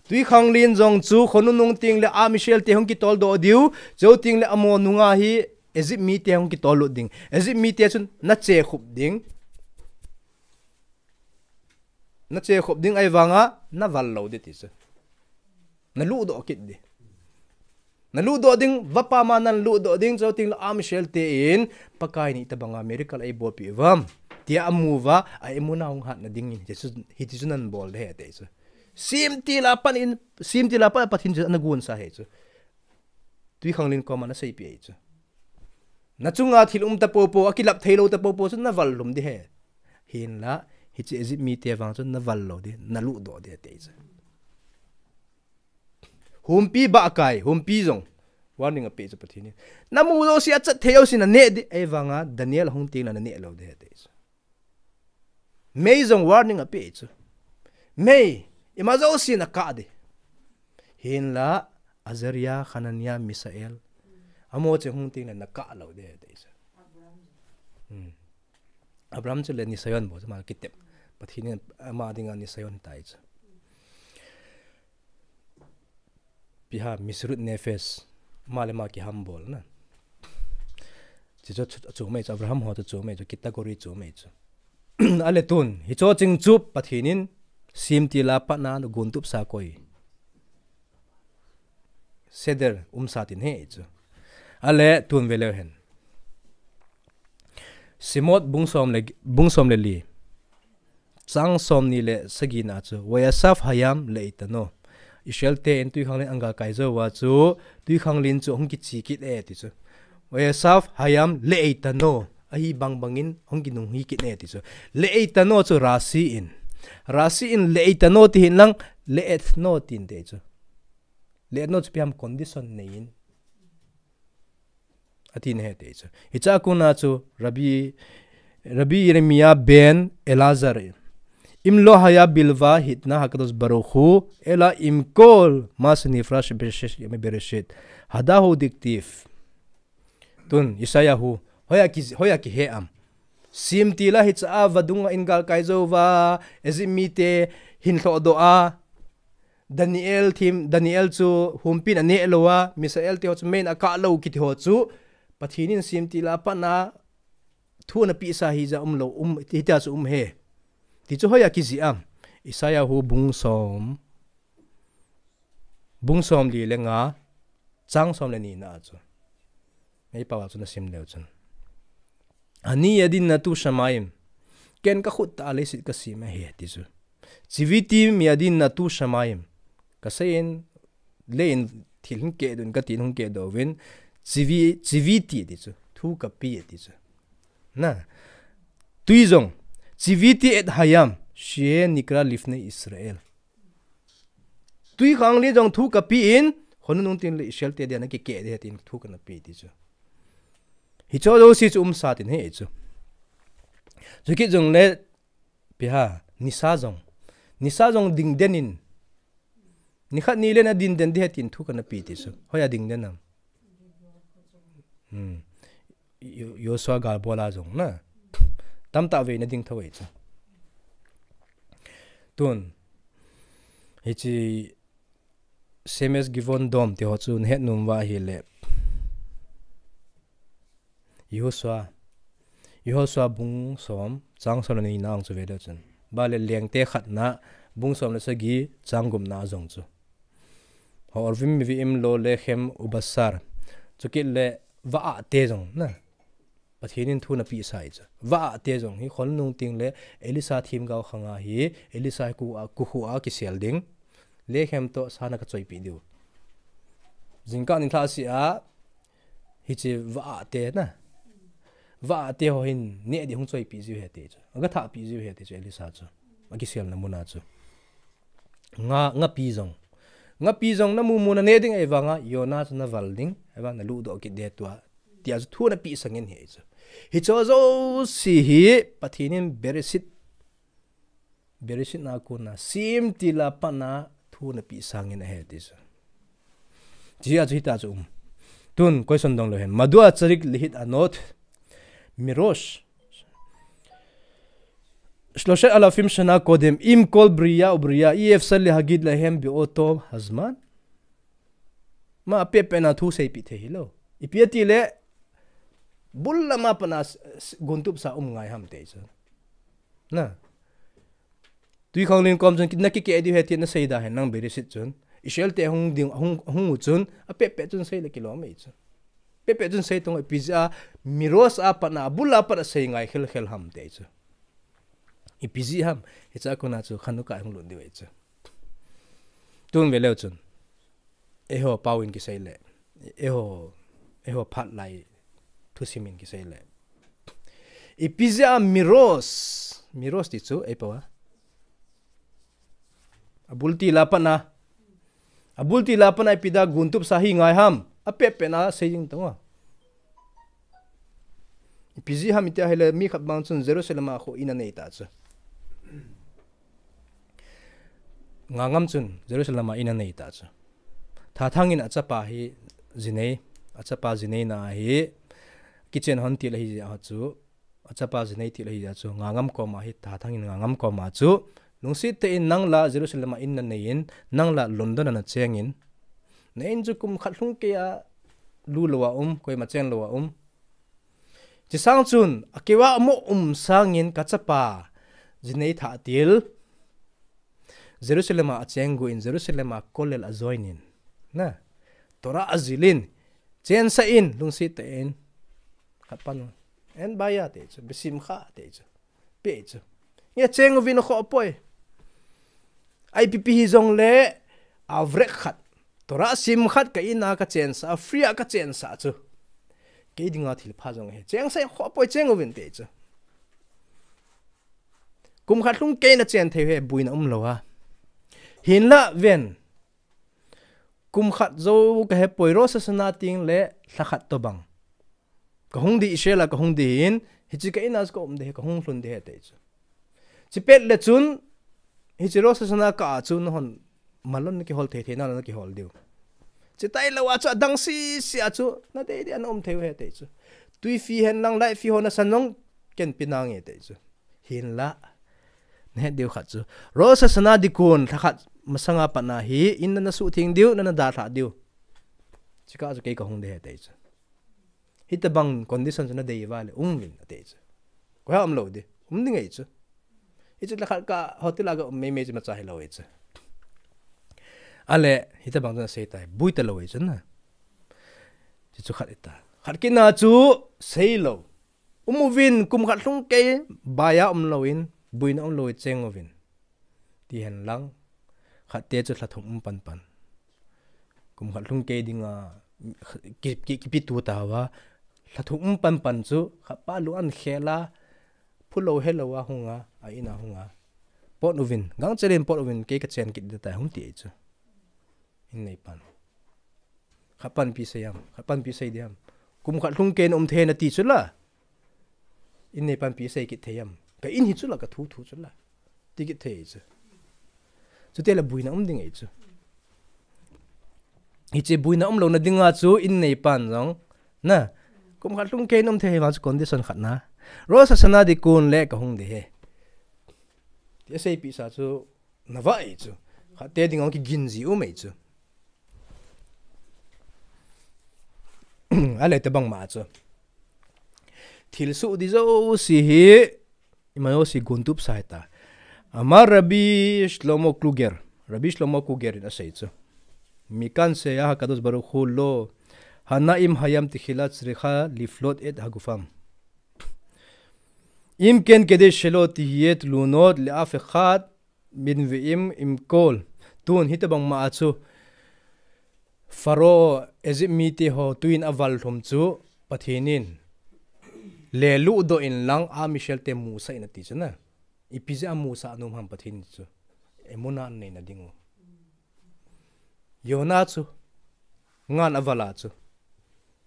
Twikhanglen jong chu, khonung nung teng le Am Israel te hung kitol doh diu, chujou teng le amaho nunga hi Egypt mite hung kitol lut ding. Egypt mite chun na chekhup ding. Na chekhup ding ahivanga, na val lou ding ti chu. Na luhdoh kit ding. Na luhdoh ding, vapa ma na luhdoh ding, chujou teng le Am Israel te in, Pakai in itobanga miracle eibolpeh uvam. Tia amu uva, a emunah hung hatna dingin, hichu, hichu nan bol ding ahi ti chu. Semtil a pat in, semtil a pat a Pathen chu ana gonsa ahi chu. Twikhanglen koma na seipeh ahi chu. Na chunga thil um tapopo, akilap thei lou tapopo chu na val lhum ding ahi. Hinla, hiche Egypt mite vang chu na val lou ding, na luhdoh ding ahi ti chu. Humpi bahkai, humpi jong. Warning apeh chu Pathen in. Na mu jouse a chat thei jouse na neh ding, ahivanga Daniel ahung teng le na neh lou ding ahi ti chu. Mei jong warning apeh chu. Mei, ima jouse na kah ding. Hinla, Azariah, Hananiah, Mishael. Amaho chu ahung teng le na kah lou ding ahi ti chu. Hmm. Abraham chu le nisayon bou chu ama kitep. Pathen in ama dinga nisayon tai chu. Ipi ham, Mesirut Nefesh. Ama le ama kihambol na. Chuchu chu, chu mai chu, Abraham ho chu, chu mai chu, category chu mai chu. Ale tun, hicho ching chu Pathen in semtil a pat a gontup sa akoi. Seder umsa tin ahi chu. Ale tun ve leu hen. Shemot bung som le, bung som le li. Chang somni le sagi na chu. Vayashav hayam leitano. Israel te in twikhanglen ahin galkai jou uva chu, twikhanglen chu ahung kiche kit e ti chu. Vayashav hayam leitano. Ahi bang bangin ahung kinung hi kit e ti chu. Leitano chu Rashi in. Rashi in leitano ti hih in lang, leetno tin ti chu. Leetno chu ipi ham, condition nei in. Ati na ahi ti chu. Hiche a kona chu Rabbi, Rabbi Yeremiah ben Elazar. Im lo haya bilva hitna HaKadosh Baruch Hu, ela im kol ma shenifra shebesheshet yamei bereshit. Hadahu diktiv. Tun, Isaiah hu. Hoiya ki, hoiya kihe am. Semtil a hiche a vadung a ahin galkai jou uva, Egypt mite ahin lhohdoh a. Daniel thim, Daniel chu humpin aneh lou a, Mishael te ho chu meiyin akah lou kiti ho chu, Pathen in semtil a pat a thu ana pehsa hija um lou, um, hitia chu um e. Ti chu hoiya kijih am. Isaiah hu bung som, bung somli le nga, chang som le ni na chu. Meipao a chu nasim leu chun. Ani yadi natu shamayim. Ken kakhut tah a leiset kasem ahi ti chu. Tziviti miyadi natu shamayim. Kaseiyin, leiyin thil hung kehdoh in, katin hung kehdoh uvin. Tzivi, tziviti ti chu. Thu kape ti chu. Na. Tui jong. Tziviti et hayam. Shenikra lifnei Israel. Twikhanglen jong thu kape in, khonung nung teng le Israel te dia nakikeh ding ahi tin thu kana pe ti chu. Hicho jouse chu umsa tin ahi chu. Chukit jong le, ipi ham, nisa jong. Nisa jong dingden in. Nikhat nile nadingden ding ahi tin thu kana pe ti chu. Hoiya dingden am. Joshua galbol a jong na tamtah vei na ding thou ei chu. Tun hiche Semes Givon Dom ti ho chu nahet nom uva ahile, Joshua, Joshua bung som chang som le ni na ang chu ve le chun, ba le Lengte khatna bung som le sagi chang gupna a jong chu, Ha'orvim Mevi'im Lo Lechem Ubasar, chukit le va-ah te jong na Pathen in thu napeh sa ei chu. Va-ah te jong hi khol nung teng le Elisha themgao khang a hi Elisha hi ku a, kukhu a kisel ding. Lechem toh sa na kachoipeh diu. Jingkah nilhah seh a hiche va-ah te na, va-ah te ho hin neh ding hung choipeh jiu ahi ti chu. Aga thahpeh jiu ahi ti chu Elisha chu. Akiselna mun a chu. Nga, ngapi jong. Ngapi jong namu mu naneh ding ahivang a, Jonah chu naval ding, ahivang naluhdoh kit ding tua. Tia chu thu napeh sangin ahi chu. Hiche jouse hi Pathen in Bereshit, Bereshit na kona, Semtil a pat a thu napeh sangin ahi ti chu. Hiche a chu hita chu um. Tun question dong leu hen. Madua צריך להיענות מראש שלושת אלפים שנה קודם, אם כל בריאה ובריאה אי אפשר להגיד להם באותו הזמן? Ma, apeh peh na thu seipeh thei hilou. Ipi ati le, bul lam a pat a s-, s-, guntup sa um ngai ham ti chu. Na. Twikhanglen kom chun na kikeh diu ahi ti nasei da hen lang Bereshit chun. Israel te hung ding, hung, hung u chun, apeh peh chun sei le kilom ei chu. Peh peh chun sei tong, ipi jeh a מראש a pat a, abul a pat a sei ngai khel khel ham ti chu. Ipi jeh ham, hiche a kona chu Chanukah hung lut diu ei chu. Tun ve leu chun. Eiho pao in kisei le, eiho, eiho phat lai thusim in kisei le, ipi jeh a מראש, מראש ti chu, ei pao a. Abul til a pat a. Abul til a pat a ipi dia guntup sa hi ngai ham. Apeh peh na sei jing tong a. Ipi jeh ham iti ahile mi khat bang chun Jerusalem a kho in anei ta chu. Nga ngam chun Jerusalem a in anei ta chu. Thathang in achapa hi jinei, achapa jinei na hi kichen hon til ahi jeh a chu, achapa jinei til ahi jeh a chu, Nga ngam kom a hi, Thathang in Nga ngam kom a chu, lungset tah in nang la Jerusalem a in nanei in, nang la London a nacheng in, na in chu kum khat lhung kei a lu lou a um, koima cheng lou a um. Hiche sang chun, akeu a mo um sangin kachapa jinei thah til Jerusalem a acheng gu in, Jerusalem a kollel a join in. Na, Torah ajil in, chensah in, lungset tah in. Khat pan, אין בעיה ti chu, בשמחה ti chu. Pe chu. Nge cheng uvin akhoh poi. Ipi pi hijongle, averek khat. Torah sim khat ka in a kachensah, free a kachensah chu. Kei dinga thilpha jong ahi. Chengsah in akhoh poi cheng uvin ti chu. Kum khat lhung kei nachen thei u ahi, buina umlou a. Hinla ven. Kum khat jou kahe poi, Rosh Hashanah teng le lha khat tobang. Kahung ding Israel a kahung ding hin, hiche ka in a chu kaum ding ahi, kahung lhun ding ahi ti chu. Chupet le chun, hiche Rosh Hashanah kah a chu nahon malon nakihol thei thei nalou nakihol diu. Chuti lou a chu adang sese a chu, nadei dei a naum thei u ahi ti chu. Tui fee hen lang light fee ho nasan jong ken pe nange ti chu. Hinla, nahet diu khat chu, Rosh Hashanah ding kon lha khat masanga pat a hi, in nana suhtheng diu, nana dalhah diu. Chukah chu kei kahung ding ahi ti chu. Hitobang condition chu nadei uva le um uvin ati chu. Koiham umlou ding, um ding ahi chu. Hiche lha khat kah hotel a ga um mei mei chu imacha hilou ahi chu. Ale, hitobang chu nasei tai, bui talou ahi chu na. Hiche chu khat ahitai. Khat kit na chu seilou. Um uvin, kum khat lhung kei, bai a umlou in, buina umlou in cheng uvin. Ti hen lang, khat te chu lha thum um pan pan. Kum khat lhung kei dinga, ki, ki, kipe tu tauva, lha thum um pan pan chu, khat pa lunga akhel a, phulou helou a hung a, a in a hung a. Pot uvin, gangchel in pot uvin, kei kachen kit ding tai hung ti ahi chu. In neipan. Khat pan ipi sei ham, khat pan ipi sei ding ham. Kum khat lhung kei naum thei nati chu la. In neipan ipi sei kit thei ham. Ka in hi chu la, kathu thu chu la. Ti kit thei chu. Chuti le buina um ding ahi chu. Hiche buina umlouna dinga chu in neipan jong. Na. Kum khat lhung kei nom thei hi vang chu condition khat na. Rosh Hashanah ding kon le kahung ding ahi. Ti aseipeh sa chu navah e chu. Khat te ding ahung kigin ji um e chu. Ale tobang ma chu. Thil soh ding jouse hi. Ima jouse gontup sa hita. Amar Rabbi Shlomo Kluger. Rabbi Shlomo Kluger in asei chu. Mikan se ya hakadosh baruch hu lo. Hana'im hayam tikhila tsrikha liflot et hagufam. Im ken kede shelo tihiyet lunot le afekhat bin ve'im im kol. Tun hitobang ma chu. Pharaoh Egypt mite ho tuin aval lhum chu Pathen in le ludoh in lang a Michel te musa in ati chu na. Ipi jeh a musa nom ham Pathen in chu. Emuna nei na ding u. Yona chu. Ngan aval a chu.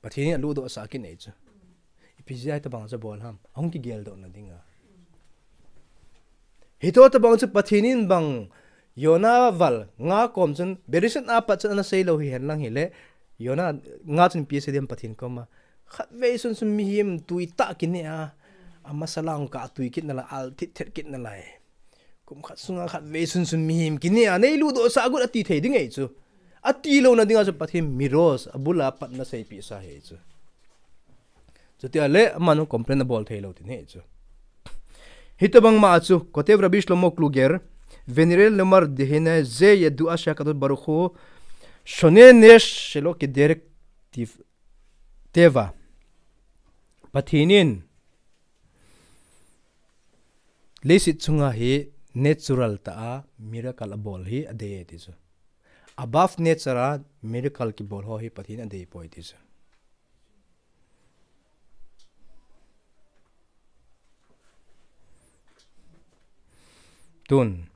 Pathen in aludoh sa kinei chu. Ipi jeh a hitobang chu bol ham. Ahung kigel doh na ding a. Hitobang chu Pathen in bang Yona val nga kom chun Bereshit a pat chun ana sei lou hihen lang hile Yona nga chun ipi asei dem Pathen kom a khatvei sunsun mihem tui tah kinei a amasa lang ka tui kit nalai al thit thet kit nalai kum khat sunga khatvei sunsun mihem kinei a nei ludoh sa got ati thei ding e chu ati lou na ding a chu Pathen mirosh abul a pat ana seipeh sa ahi chu. Chuti a le, amanu complain abol thei lou tin ahi chu. Hitobang ma chu, Kotev Rabbi Shlomo Kluger, Venire lomar dehine ze yedu asha kadot baruchu, shone nesh shelo kederek tiv-, teva. Pathen in, leiset chunga hi natural tah a miracle abol hi adei e ti chu. Above nature a miracle kibol ho hi Pathen in adei poi ti chu. Tun.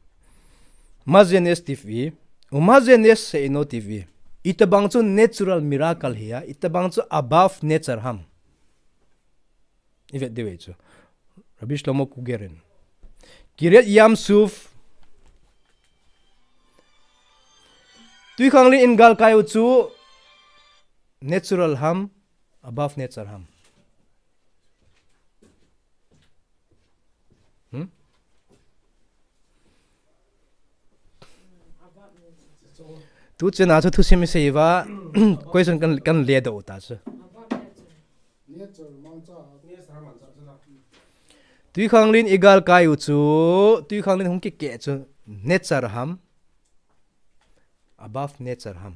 Mazenes T V. U Mazenes se ino T V. Itabang chu natural miracle hi a, itabang chu above nature ham. Ivet diu chu. Rabbi Shlomo Kugerin. Kiryat Yam Suf. Tuikhanglen in galkai u chu natural ham, above nature ham. Hmm? Tu chena chu thusim isei uva, question kan, kan le doh ta chu. Tuikhanglen i galkai u chu, tuikhanglen hung kikeh chu, nature ham, above nature ham.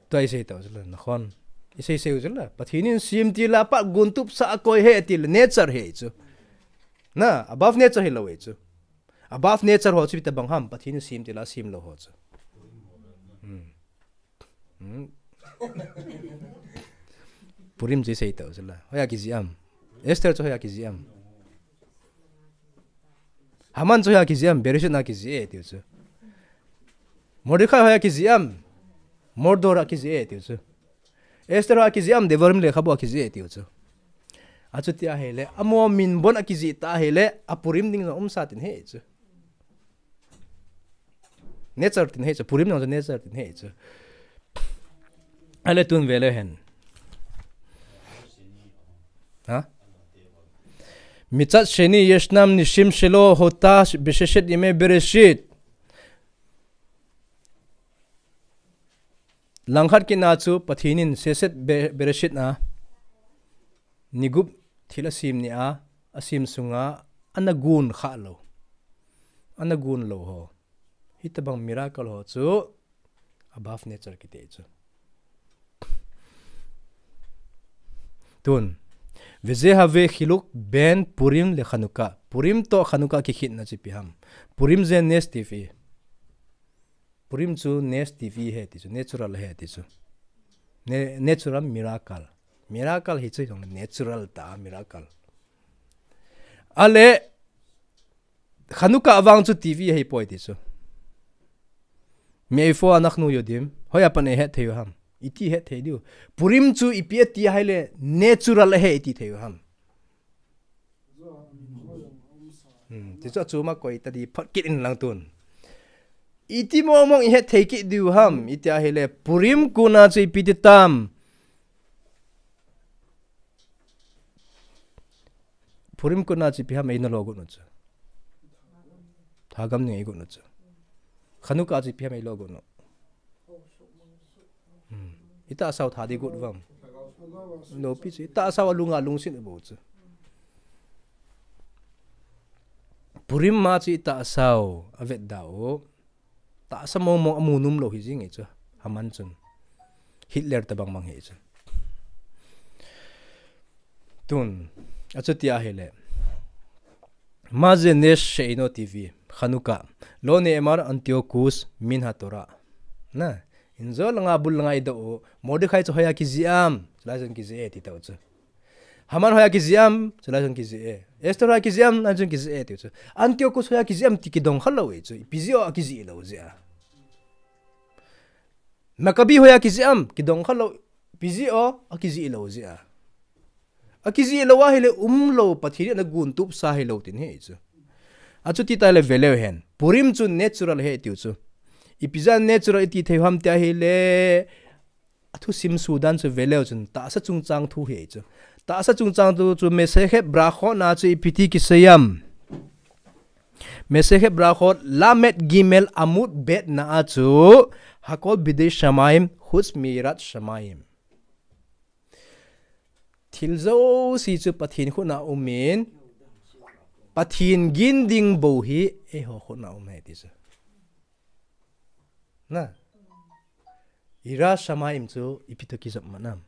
Tua isei tau chu la, nakhon. Isei sei u chu la. Pathen in sem ti la, pa gun tup sa a koi he ti la, nature he chu. Na, above nature hilou e chu. Above nature ho chu itabang ham, Pathen in sem ti la, sem lou ho chu. Hmm. Hmm. Purim chu isei tau chu la. Hoiya kijih am. Esther chu hoiya kijih am. Haman chu hoiya kijih am, Bereshit na kijih e tiu chu. Mordecai hoiya kijih am, Mordor a kijih e tiu chu. Esther hoiya kijih am, Devarim lekhabu a kijih e tiu chu. Achuti ahile, amo min bon a kijih ta ahile, a Purim ding jong umsa tin he chu. Nature tin he chu, Purim jong chu nature tin he chu. Ale tun vele hen. Ha? Mitzat sheni yeshnam nishim shelo hota b'sheshet yemei Bereshit. Langkhat kit na chu Pathen in seshet be-, Bereshit na. Nigup thil asem ni a, asem sunga, ana gun kha lou. Ana gun lou ho. Hitabang miracle ho chu above nature kiti chu. Tun. Veze have chiluk ben Purim le Chanukah. Purim to Chanukah kikhetna chu ipi ham. Purim je nes tiv e. Purim chu nes tiv e he ti chu, natural he ti chu. Ne-, natural miracle. Miracle hi chu jong natural ta miracle. Ale, Chanukah vang chu tiv e hei poi ti chu. Me'ifo anachnu yodim. Hoiya pat eihet thei u ham. Iti het thei diu. Purim chu ipi ati ahile natural he iti thei u ham. Hmm, ti chu achom a koi ta di phot kit in lang tun. Iti mong mong i het thei kit diu ham, iti ahile, Purim kun a chu ipi ti tam. Purim kun a chu ipi ham eina lo got u chu. Thagam ning ei got u chu. Chanukah chu ipi ham ei lo got u. Hmm. Itahsa u tha di got vam. Lopi chu. Itahsa u alung a lungset u bou chu. Purim ma chu itahsa u avet da u. Tahsa mong mong amu nom lou hi jing e chu. Haman chun. Hitler tabang bang hi chu. Tun. Achuti ahile. Maze Nesh Sheino T V. Chanukah. Lo ne'emar Antiochus min haTorah. Na. Injo langa bul langa i do u. Mordecai chu hoiya kijih am. Chulai chun kijih e ti tau chu. Haman hoiya kijih am. Chulai chun kijih e. Esther hoiya kijih am. Chulai chun kijih e ti chu. Antiochus hoiya kijih am ti kidong kha lou e chu. Ipi jeh a kijih lou jeh a. Maccabi hoiya kijih am. Kidong kha lou. Ipi jeh a kijih lou jeh a. Akijih lou ahile umlou, Pathen in ana gun tup sa hilou tin hi chu. Achuti tale veleu hen. Purim chu natural hi tiu chu. Ipi jeh a natural iti thei u ham ti ahile. Athusim sudan chu veleu chun tahsa chungchang thu hi chu. Tahsa chungchang thu chu Masechet Berachot na chu ipi ti kisei am. Masechet Berachot Lamed Gimel Amud Bet na a chu Hakol Biyadei Shamayim Chutz Miyirat Shamayim. Thil jouse chu Pathen khut na um in, Pathen gin ding bou hi eiho khut na um e ti chu. Na. Yirat Shamayim chu ipi toh kijop mat am.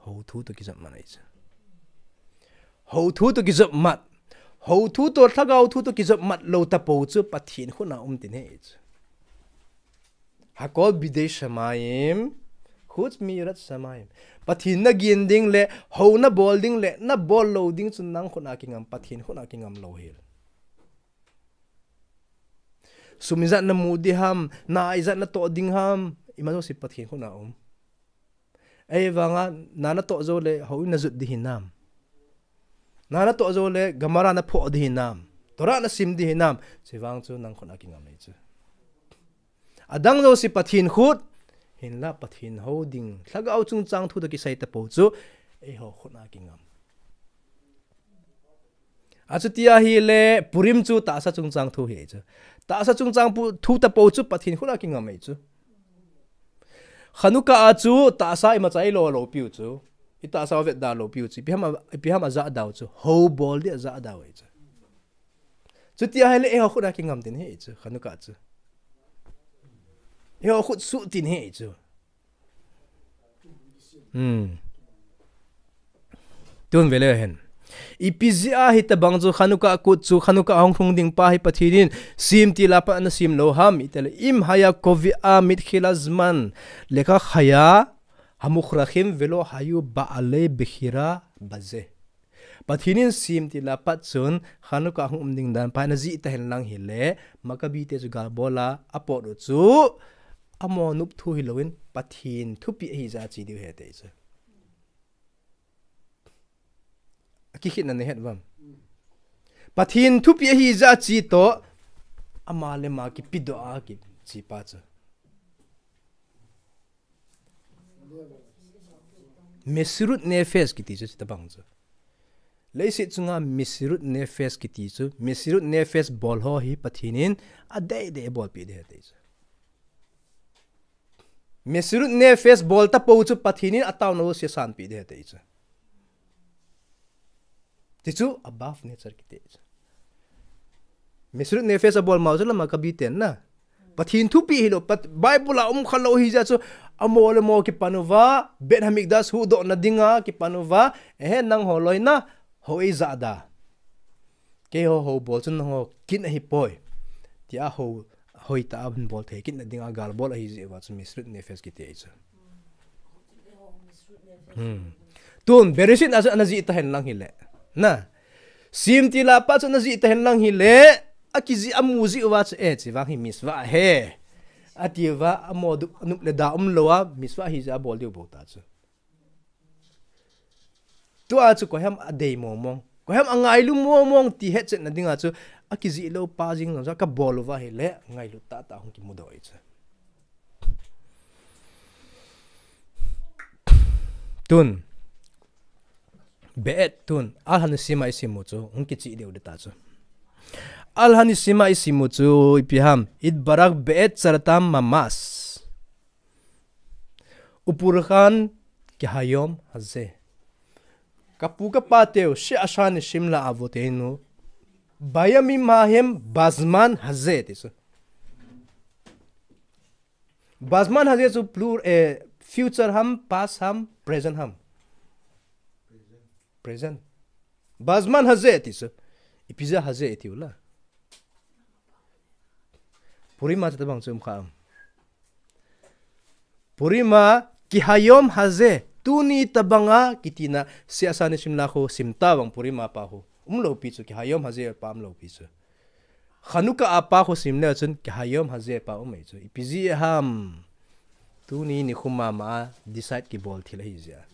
Hou thu toh kijop mat ahi chu. Hou thu toh kijop mat. Hou thu toh lhagao thu toh kijop mat lou tapou chu Pathen khut na um tin hi chu. Hakol Biyadei Shamayim, Chutz Miyirat Shamayim. Pathen na gin ding le, hou na bol ding le, na bol lou ding chu nang khut na kingam, Pathen khut na kingam lou hel. Sum ijat na mu ding ham, na ijat na toh ding ham, ima jouse Pathen khut na um. Ahivanga, na na toh jou le, hou in na jot ding hinam. Na na toh jou le, Gemara na phoh ding hinam. Torah na sim ding hinam. Chuvang chu nang khut na kingam ahi chu. Adang jouse Pathen khut, hinla Pathen hou ding. Lhagao chungchang thu toh kisei tapou chu, eiho khut na kingam. Achuti ahile Purim chu tahsa chungchang thu hi chu. Tahsa chungchang pu-, thu tapou chu Pathen khut na kingam ahi chu. Chanukah a chu tahsa imacha i lo lou piu chu. I tahsa u vet da lou piu chu. Ipi ham a, ipi ham a jah dau chu. Hou bol ding a jah dau ahi chu. Chuti ahile eiho khut na kingam tin hi chu. Chanukah chu. Eiho khut suh tin hi chu. Hmm. Tun veleu hen. Ipi jeh a hitabang chu Chanukah kut chu Chanukah hung lhung ding pa hi Pathen in sim tila pat ana sim lou ham itile im haya kovi'a mitchilat zman lekha chaya hamuchrachim velo hayu ba'alei bechira baze. Pathen in sim tila pat chun Chanukah hung um ding dan pa ana jih ta hen lang hile, Maccabi te chu gal bol a, apot u chu, amaho nop thu hilou in, Pathen thupeh ahi jeh a che diu ahi ti chu. Akikhetna nahet uvam. Pathen thupeh ahi jeh a che toh, ama le ama kipedoh a kiche pa chu. Mesirut nefesh kiti chu, chuti tabang chu. Leiset chunga Mesirut nefesh kiti chu, Mesirut nefesh bol ho hi Pathen in adei dei bolpeh ding ahi ti chu. Mesirut nefesh bol tapou chu Pathen in ataona ho sesanpeh ding ahi ti chu. Ti chu above nature kiti chu. Mesirut nefesh abol mau chu la Maccabi ten na. Pathen thupeh hilou, Pat-, Bible a um khalou ahi jeh chu, amaho le amaho kipan uva, Beit Hamikdash huhdoh na dinga kipan uva, ehe, nangho loi na, hou eijah da. Keiho hou bol chun nangho kin ahipoi. Tia hou, hoitah a hin bol thei kit na dinga gal bol ahi jeh uva chu Mesirut nefesh kiti ahi chu. Hmm. Tun, Bereshit a chu ana jih ta hen lang hile. Na. Sim tila pat chu ana jih ta hen lang hile. Akijih amu jeh uva chu, eh, chuvang hi mitzvah ahi. Ati uva, amaho du-, nop le da umlou a, mitzvah ahi jeh a bol diu bou ta chu. Tua chu koiham adei mong mong. Koiham angailu mong mong ti hetchetna dinga chu, Akijih lou pa jing jong chu kabol uva ahile, ngailut tah tah hung kimudoh ahi chu. Tun, Be'et tun, Al Hanisima isim u chu, hung kichih diu ding ta chu. Al Hanisima isim u chu, ipi ham, Itbarak be'et tzartam mamas. Upulkhan kehayom hazeh. Kapu kapa teu, she'asha anesim la'avotenu. Bayamim ha'em bazman hazeh, ti chu. Bazman hazeh chu plur-, eh, future ham, past ham, present ham. Present. Bazman hazeh ti chu. Ipi jeh a hazeh itiu la. Purim a chu tobang chu um kha am. Purim a kehayom hazeh. Tuni tobang a kitina she'asha anesim la khu sim ta vang Purim a pa khu. Umlou pi chu kehayom hazeh pa umlou pi chu. Chanukah a pa khu sim leu chun kehayom hazeh pa um ahi chu. Ipi jeh ham. Tuni nikho mama a decide kibol thil ahi jeh a.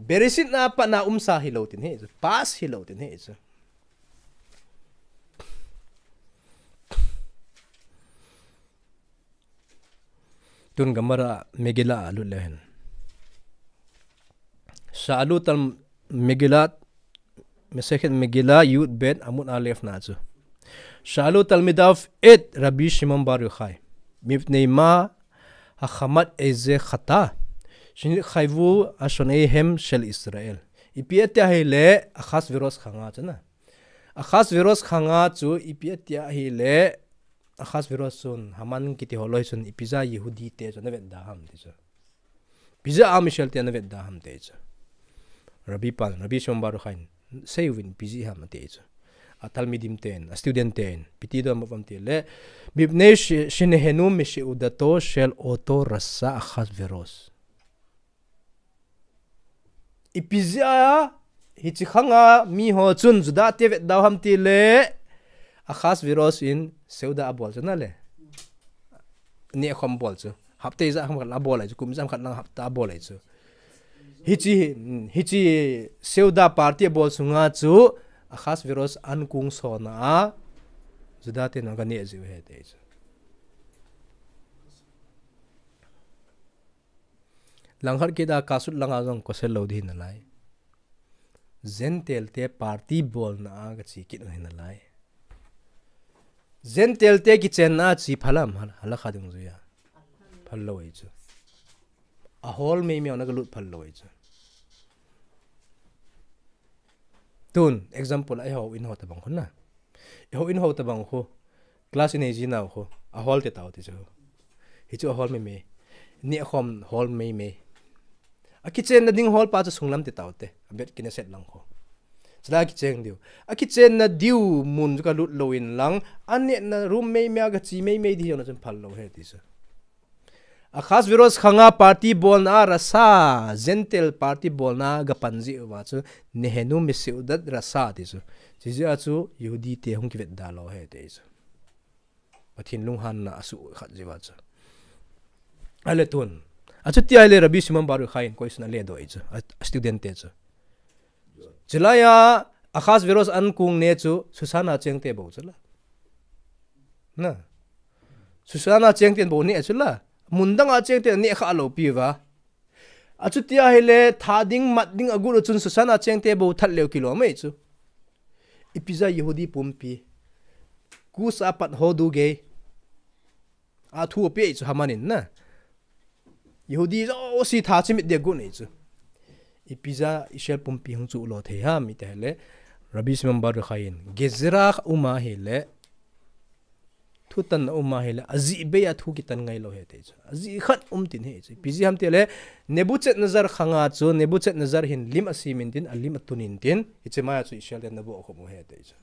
Bereshit a pat na umsa hilou tin ahi chu. Past hilou tin ahi chu. Tun Gemara Megillah a lut leu hen. Sha'alu tal Megillah, Masechet Megillah, Yud Bet, Amud Alef na chu. Sha'alu talmidav et Rabbi Shimon bar Yochai. Mipnei ma hachamat eze chata. Shenitchayevu ashonehem shel Israel. Ipi ati ahile Achashverosh khanga chu na. Achashverosh khanga chu ipi ati ahile Achashverosh chun Haman kiti ho loi chun ipi jeh a Yehudi te chu ana vetda ham ti chu. Ipi jeh a Am Israel te ana vetda ham ti chu. Rabbi pan, Rabbi Shimon bar Yochai in, seiyuvin ipi jeh ham ati chu. A talmidim ten, a student ten, ipi ti dom uvam ti le, mipnei she-, shenehenu meseudato shel oto rasha Achashverosh. Ipi jeh a, hiche khanga miho chun Juda te vetda u ham ti le, Achashverosh in seuda abol chu na le. Nehkhom bol chu. Hapta ijat ham khat la abol ahi chu, kum ijat ham khat lang hapta abol ahi chu. Hiche, hiche seuda party abol sunga chu, Achashverosh ankung sona a, Juda te nang ka neh jiu ahi ti chu. Langkhat kit a kasut langa jong kosel lou ding hinalai. Gentile te party bolna a kache kit u hinalai. Gentile te kichenna a che phal am, hal-, halakha dungjuia. Phal lou ahi chu. Ahol meimei a na kalut phal lou ahi chu. Tun, example, eiho in ho tabang khu na. Eiho in ho tabang khu. Class in eiji nau khu. Ahol te tau ti chu. Hichu ahol meimei. Nehkhom hol meimei. Akichenna ding hol pa chu sunglam te tau te. A Bet Knesset lang khu. Chule akicheng diu. Akichenna diu mun chu kalut lou in lang. Anehna room meimei a kache meimei ding jong na chun phal lou ahi ti chu. Achashverosh khanga party bolna a rasha, Gentile party bolna a kapan jeh uva chu, nehenu meseudat rasha ti chu. Chujeh a chu, Yehudi te hung kivetda lou ahi ti chu. Pathen lunghanna asuhkhat jeh uva chu. Ahile tun. Achuti ahile Rabbi Shimon bar Yochai in question aledoh ahi chu. A, a student te chu. Chulai a Achashverosh ankung neh chu Susan a cheng te bou chu la. Na. Susan a cheng ten bou neh chu la. Mun dang a cheng ten neh kha lou pi uva. Achuti ahile that ding mat ding agot u chun Susan a cheng te bou that leu kilom ahi chu. Ipi jeh a Yehudi pumpi. Kush a pat ho du gei. A thu ape ahi chu Haman in na. Yehudi jouse tha chimit dia gon ahi chu. Ipi jeh a Israel pumpi hung chuh lo thei ham iti ahile. Rabbi Shimon bar Yochai in. Gezerah a um ahile. Thutan a um ahile. Ajeh bei a thu kitan ngai lou ahi ti chu. Ajeh khat um tin ahi chu. Ipi jeh ham ti le. Nebuchadnezzar khanga chu. Nebuchadnezzar hin lim asem in tin. Alim atun in tin. Hiche mai a chu Israel ten ana vohkhom u ahi ti chu.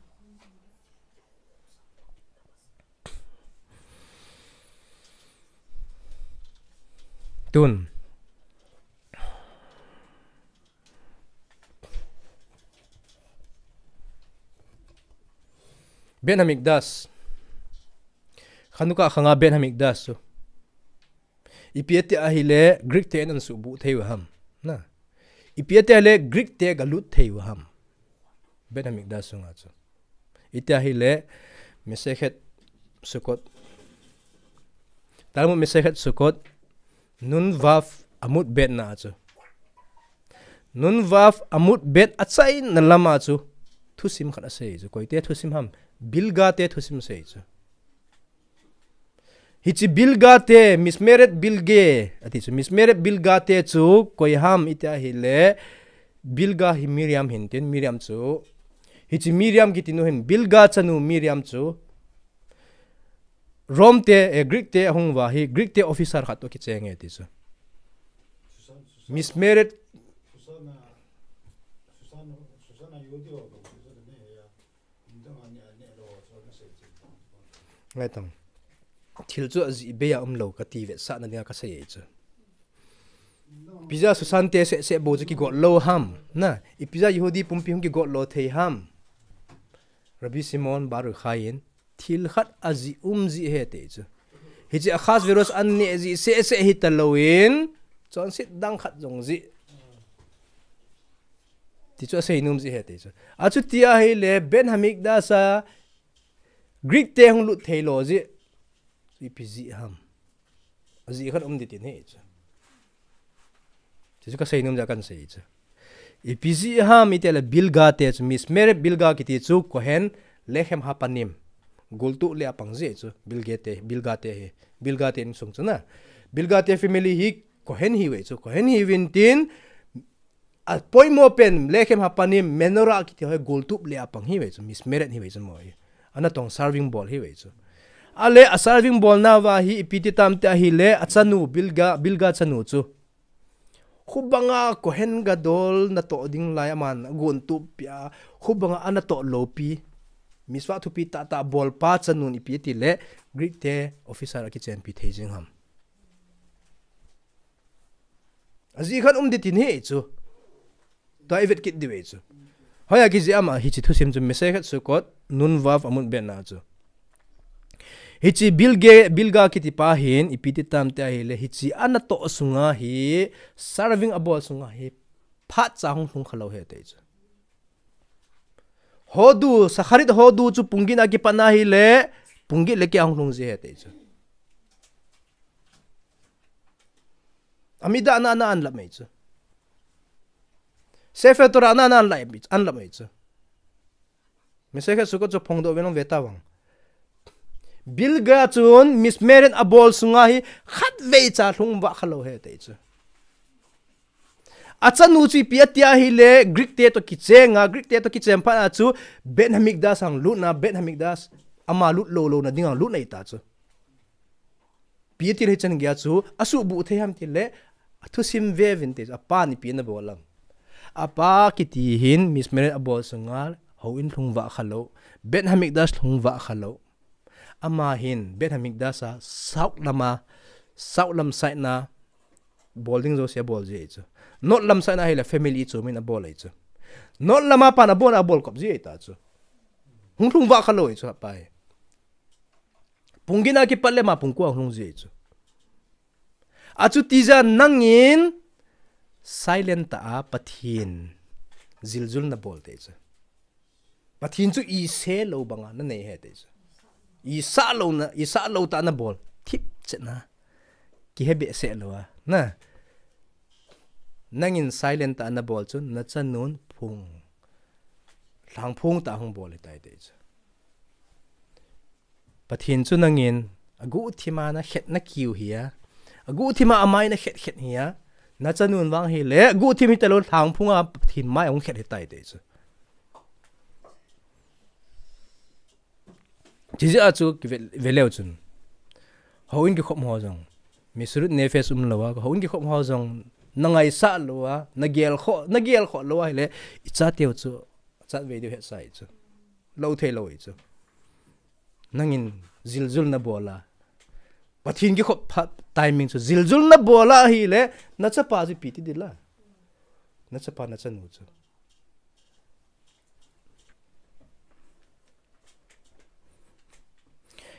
Tun. Bet Hamikdash. Chanukah khanga Bet Hamikdash chu. Ipi ati ahile Greek te in ana suhbuh thei u ham. Na. Ipi ati ahile Greek te galut thei u ham. Bet Hamikdash sunga chu. Itia hile, Masechet Sukkot. Talmud Masechet Sukkot, Nun Vav Amud Bet na chu. Nun Vav Amud Bet achaina lama chu. Thusim khat asei chu. Koite thusim ham. Bilga te thusim asei chu. Hiche Bilga te, Mismeret Bilge, ati chu, Mismeret Bilga te chu, koi ham itia hile, Bilga hi Miriam hintin, Miriam chu. Hiche Miriam kiti nu hin, Bilga chanu Miriam chu. Rome te, eh, Greek te ahung uva hi, Greek te officer khat to kicheng e ti chu. Mismeret. Ngai tang. Thil chu ajih bei a umlou kati vetsahna dinga kasei e chu. Ipi jeh a Susan te seh seh bou chu kigot lou ham. Na, ipi jeh a Yehudi pumpi hung kigot lou thei ham. Rabbi Shimon Bar Yochai in thil khat ajih um jeh ahi ati chu. Hiche Ahasuerus an neh jeh seh seh hita louvin, chonset dang khat jong jeh. Ti chu asei nom jeh ahi ati chu. Achuti ahile, Bet Hamikdash a Greek te hung lut thei lou jeh. Chu ipi jeh ham. Ajeh khat um ding tin ahi chu. Chu chu kasei nom jeh a kasei chu. Ipi jeh ham itia le Bilga te chu, Mismeret Bilga kiti chu Kohen Lechem Hapanim. Goltup le a pang jeh chu, Bilge te, Bilga te hi, Bilga te insung chu na. Bilga te family hi Kohen hiuve chu, Kohen hiuvin tin, apoimo pen, Lechem Hapanim, Menorah kiti ho hi goltup le a pang hiuve chu, Mismeret hiuve chu mo hi. Ana tong serving bol hiuve chu. Ale a serving bol nauva hi ipi ti tam tia hile, achanu Bilga, Bilga chanu chu. Khubanga Kohen Gadol natoh ding lai aman agontup pia, khubanga anatoh lou pi. Mitzvah thupi tahtah bolpa chanun ipi ti le, Greek te officer akichenpi thei jing ham. Ajeh khat um ding tin ahi chu. Tua ivet kit diu ahi chu. Hoiya kijih ham a hiche thusim chu Masechet Sukkot, Nun Vav Amud Bet na chu. Hiche Bilge, Bilga kiti pa hin, ipi ti tam tia hile, hiche anatoh sunga hi, serving abol sunga hi, phat cha hung lhung khalou ahi ati chu. Hodu, Shacharit hodu chu pung get a kipat na hile, pung get le keh a hung lhung jeh ahi ati chu. Amidah na, ana an lap mai chu. Sefer Torah na, ana an lap mai chu. Masechet Sukkot chu phongdoh uvin ve tavang. Bilga chun Mismeret abol sunga hi khatvei cha lhung vah khalou ahi ati chu. Achanu chu ipi ati ahile Greek te to kichenga, Greek te to kichen phat a chu Bet Hamikdash a lutna, Bet Hamikdash ama lut lou louna dinga lut ahi ta chu. Ipi ti le hichan geiya chu, asuhbuh thei ham ti le, athusim ve uvin ti chu, apan ipi ana bol ham. Apa kiti hin, Mismeret abol sunga, houin lhung vah khalou, Bet Hamikdash lhung vah khalou. Ama hin, Bet Hamikdash a, south lama, south lam side na, bol ding jouse abol ji ahi chu. North lam side na hile family chu min abol ahi chu. North lama pan abol, abol kop ji ahi ta chu. Hung lhung vah khalou ahi chu, apa hi. Pung get a kipat le ama pung ko a hung lhung ji ahi chu. Achuti jeh a nangin silent tah a Pathen jiljul nabol tei chu. Pathen chu isah lou banga nanei ahi tei chu. Isah louna, isah lou tah a nabol. Thip chet na. Kihe behseh lou a. Na. Nangin silent tah a nabol chu nachanun phung. Lhangphung tah a hung bol ahitai tei chu. Pathen chu nangin, aguhthima nakhet nakiu hi a, aguhthima amai nakhet khet hi a, nachanun vang hile, aguhthim hitalou lhangphunga Pathen mai ahung khet ahitai tei chu. Chijeh a chu kive, veleu chun. Houin kikhop ho jong. Mesirut nefesh umlou a, houin kikhop ho jong. Nangaisah lou a, nagel kho, nagel kho lou a hile, ichateu chu, chatvei diu hetsah ahi chu. Lou thei lou ahi chu. Nangin jiljul nabol a. Pathen kikhop phat timing chu jiljul nabol a hile, nachapa chu ipi ti ding la. Nachapa nachanu chu.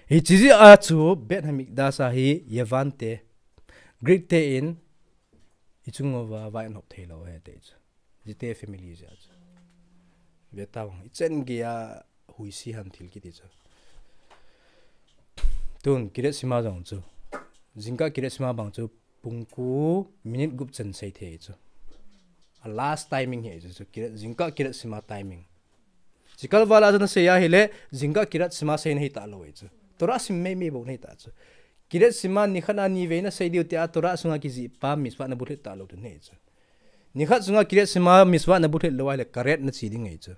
Hiche jeh a chu Bet Hamikdash a hi Yavan te, Greek te in, ichung uva vai anhop thei lou ahi tei chu. Jite family jeh a chu. Ve tavang, ichan geiya Huisi ham thil kiti chu. Tun, Kiryat Shema jong chu. Jingkah Kiryat Shema bang chu pung ko minute gup chan sei thei chu. A last timing hi chu, chu Kiryat, jingkah Kiryat Shema timing. Chikal vala chu nasei ahile, jingkah Kiryat Shema sei nahi talou chu. Torah sim mei mei bou nahi ta chu. Kiryat Shema nikhat a ni vei nasei diu tia Torah sunga kijih pa mitzvah nabulhit talou tu nahi chu. Nikhat sunga Kiryat Shema mitzvah nabulhit lou ahile, karet nachi ding ahi chu.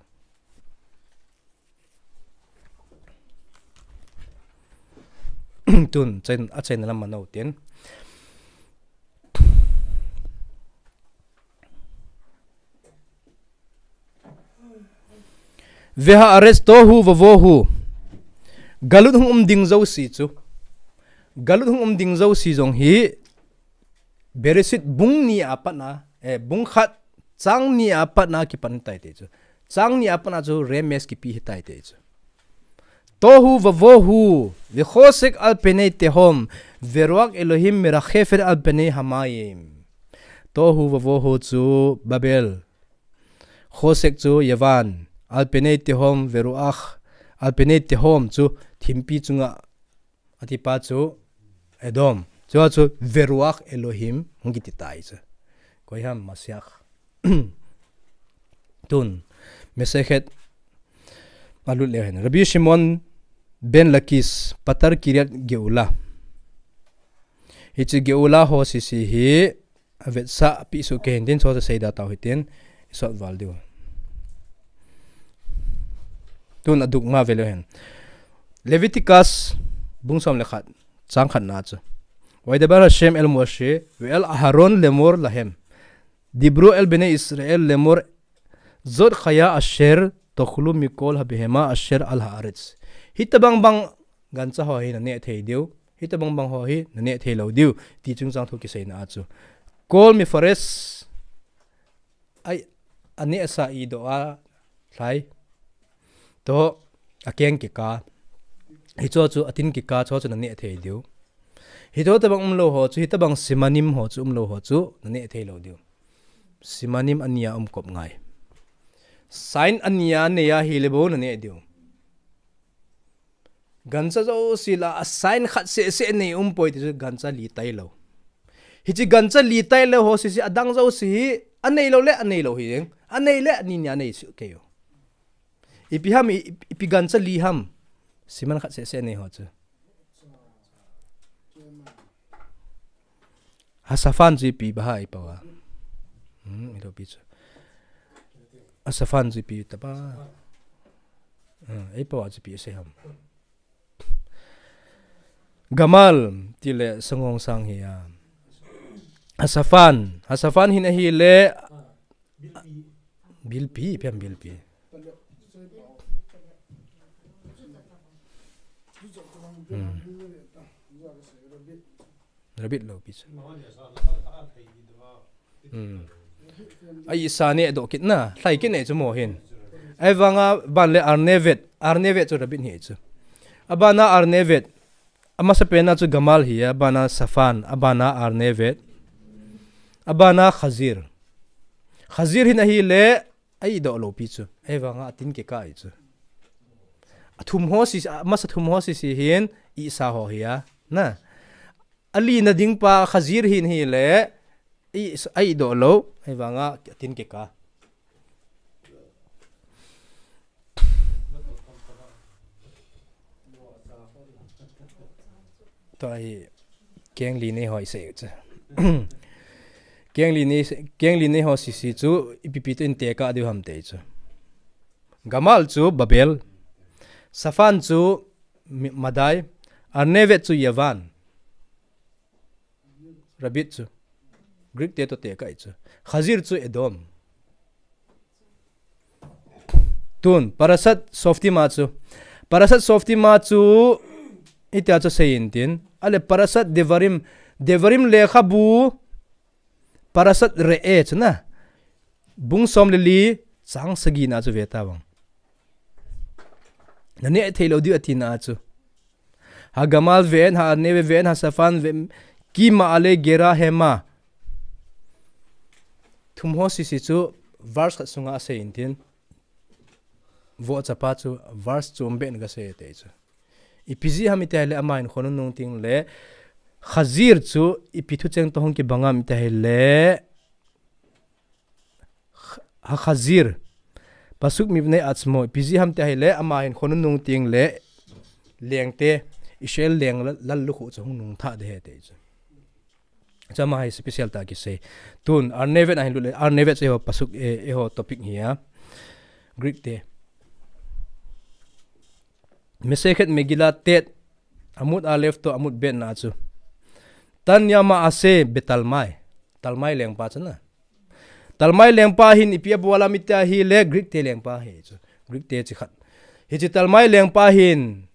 Tun, chen, achaina lam a nau tin. Veha'aretz tohu vavohu. Galut hung um ding jouse chu. Galut hung um ding jouse jong hi Bereshit bung ni a pat na, eh, bung khat chang ni a pat na kipan tai te chu. Chang ni a pat na chu remez kipe hi tai te chu. Tohu vavohu, vechosek al penei tehom, veruach Elohim merachefet al penei hamayim. Tohu vavohu chu Babel. Chosek chu Yavan, al penei tehom, veruach, al penei tehom chu thimpi chunga, ati pa chu Edom. Chua chu veruach Elohim hung kiti tai chu. Koi ham Mashiach. Tun, Masechet alut leu hen. Rabbi Shimon ben Lakish, Pater Kiryat Geula. Hiche Geula ho sisi hi, avetsah pi su ke hin tin chu seida tau hitin, isot val diu. Tun aduk ma ve leu hen. Leviticus, bung som le khat, chang khat na chu. Vaydaber Hashem el Moshe, ve'el Aharon lemor lahem. Dibru el bnei Israel lemor, zot chaya asher tochlu mikol habehema asher al haaretz. Hitabang bang gancha ho hi naneh thei diu. Hitabang bang ho hi naneh thei lou diu. Ti chungchang thu kiseina a chu. Kol mifares ai aneh sa i do a lhai. To akeng kika. Hicho chu atin kika cho chu naneh thei diu. Hito tabang umlou ho chu, hitabang simanim ho chu umlou ho chu naneh thei lou diu. Simanim ania um kop ngai. Sign ania nei ahile bou naneh diu. Gancha jouse la a sign khat seh seh nei um poi ti chu gancha li tailou. Hiche gancha li tailou ho sisi adang jouse hi anei lou le anei lou hi jeng. Anei le ani nia nei su kei u. Ipi ham, i-, ipi gancha li ham. Siman khat seh seh nei ho chu. Hasaphan chu ipi ba ha ipa wa. Hmm, ilo pi chu. Hasaphan chu ipi ta ba. Hmm, ipa wa chu ipi se ham. Gamal, tile sangong sang hi a. Hasaphan, Hasaphan hin ahile, bilpi, ipi ham bilpi. Hmm. Rabbit lou pi chu. Hmm. Ai sa ne do kit na, lhai kit ne chu mo hin. Ai vanga ban le Arnevet, Arnevet chu rabbit hi chu. Abana Arnevet, amasapen a chu Gamal hi, abana Safan, abana Arnevet, abana Khazir. Khazir hin ahile, ai do lou pi chu. Ai vanga atin kika ahi chu. Athum ho si, amasa thum ho sisi hin, isa ho hi a. Na. Ali na ding pa Khazir hin hile, ai, ai do lou, ai vanga atin kika. Tua hi, keng li nei ho isei u chu. Keng li nei, keng li nei ho sisi chu, ipi pi tu in tekah diu ham te chu. Gamal chu Babel. Safan chu Mi-, Madai. Arnevet chu Yavan. Rabbit chu. Greek te to tekah chu. Khazir chu Edom. Tun, Parashat Softim a chu. Parashat Softim a chu, itia chu seiyin tin. Ale Parashat Devarim, Devarim lekhabu, Parashat Re'eh chu na. Bung som le li, chang sagi na chu ve ta vang. Naneh thei lou diu atina chu. Hagamal ven, Haarnevet ven, Hasafan ven, ki ma'ale gera hema. Thum ho sisi chu verse khat sunga aseiyin tin. vohchapa chu verse chom beh in kasei te chu. Ipi jeh ham iti ahile, amahin khonung nung tengle Khazir chu ipi thucheng toh hung kibang ham iti ahile, Kh-, Khazir, Pasuk mipnei Atzmo, ipi jeh ham iti ahile, amahin khonung nung tengle lengte, Israel leng lal-, lallukhuh chu hung nung tha ding ahi te chu. Chu ama hi special tah kisei. Tun, Arnevet ahin lut le, Arnevet chu eiho Pasuk, eh, eiho topic hi a. Greek te. Mesechet Megillah Tet, Amud Aleph toh Amud Bet na chu. Tanya Ma'aseh Betalmai. Talmai lengpa chu na. Talmai lengpa hin ipi abol ham iti ahile Greek te lengpa ahi chu. Greek te chi khat. Hiche Talmai lengpa hin,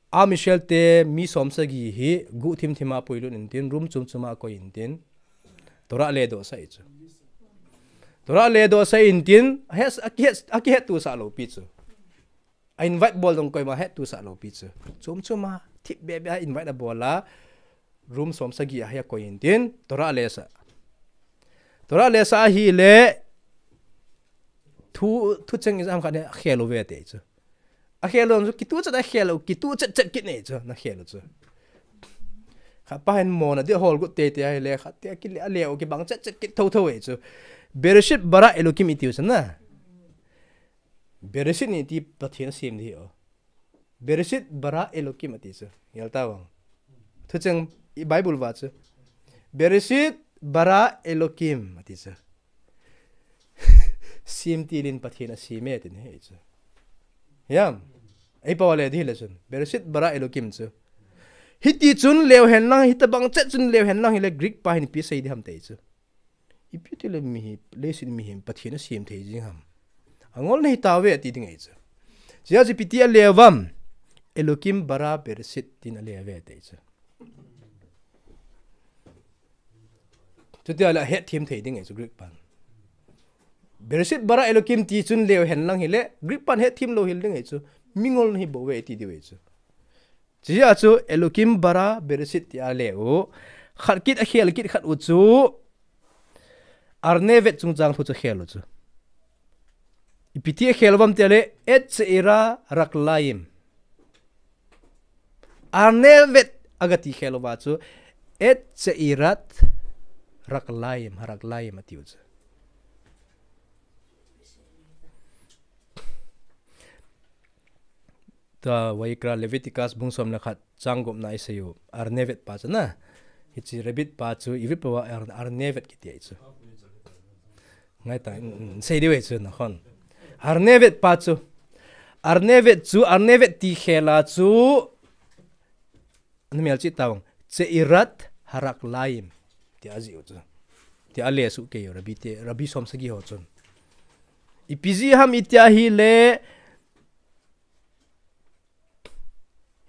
Am Israel te mi som sagi hi guhthim thim a apuilut intin, room chom chom a akoi intin, Torah aledohsah e chu. Torah aledohsah intin, ahet, akihet, akihettohsah lou pi chu. A invite bol jong koima hettohsah lou pi chu. Chom chom a, thip beh beh a invite abol a, room som sagi a hi akoi intin, Torah alesah. Torah alesah ahile, thu, thucheng ijat ham khat akhel uve te chu. Akhel u chu, kituh chet akhel u, kituh chet chet kit e chu, nakhel u chu. Khat pa hin mona dia hol got tei tei ahile, khat te akile, ale u kibang chet chet kit tho tho e chu. Bereshit bara Elokim itiu chu na. Bereshit ni ti Pathen asem di hi o. Bereshit bara Elokim ati chu. Gel ta vang. Thucheng i Bible va chu. Bereshit bara Elokim ati chu. Sem til in Pathen asem e ti ni hi chu. Yam. Ei pao le di le chun. Bereshit bara Elokim chu. Hiti chun leu hen lang, hitabang chet chun leu hen lang hile Greek pa hin ipi sei di ham te chu. Ipi ti le mihem, leiset mihem Pathen asem thei jing ham. Angol nahi tauve ati ding ahi chu. Chujeh chun ipi ti ale uvam. Elokim bara Bereshit tin ale uve te chu. Chuti ahile ahetthem thei ding ahi chu Greek pan. Bereshit bara Elokim ti chun leu hen lang hile, Greek pan hetthem lou hel ding ahi chu. Mingol nahi bouve ati diu ahi chu. Chujeh chun Elokim bara Bereshit ti ale u. Khat kit akhel kit khat u chu Arnevet chungchang thu chu akhel u chu. Ipi ti akhel uvam ti le Et She'irat Haraklayim. Arnevet agati khel uva chu Et She'irat Haraklayim, Haraklayim atiu chu. Tua Vayikra, Leviticus bung som le khat chang gup na isei u. Arnevet pa chu na. Hiche rabbit pa chu Ivrit pao a Ar-, Arnevet kiti ahi chu. Ngai ta, mm, sei diu ahi chu na khon. Arnevet pa chu. Arnevet chu, Arnevet ti khel a chu. Ana melchih tavang. She'irat Haraklayim. Ti ajih u chu. Ti ale suh kei u Rabbi te, Rabbi som sagi ho chun. Ipi jeh ham iti ahile,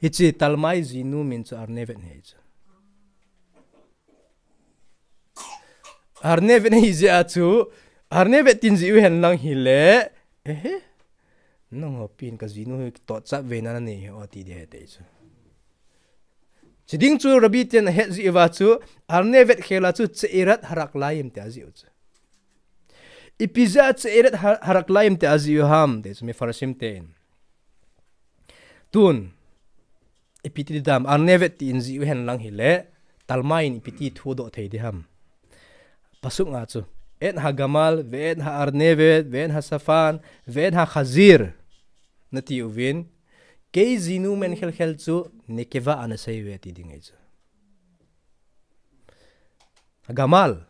hiche Talmai jinu min chu Arnevet ahi chu. Arnevet ahi jeh a chu, Arnevet tin jih u hen lang hile, ehe, nangho pen ka jinu hi tohchap veina nanei hi o ti ding ahi te chu. Chiding chu Rabbi ten ahet jeh uva chu, Arnevet khel a chu She'irat Haraklayim ti ajih u chu. Ipi jeh a She'irat Har-, Haraklayim ti ajih u ham, ti chu Mefarshim ten. Tun, ipi ti dam, Arnevet ti in jih u hen lang hile, Talmai in ipi ti thudoh thei di ham. Pasuk nga chu, Et Hagamal, ve'et Ha'arnevet, ve'et Hasafan, ve'et Hachazir. Nati uvin, kei jinu min khel khel chu, Nekeva ana sei uve ti ding ahi chu. Hagamal.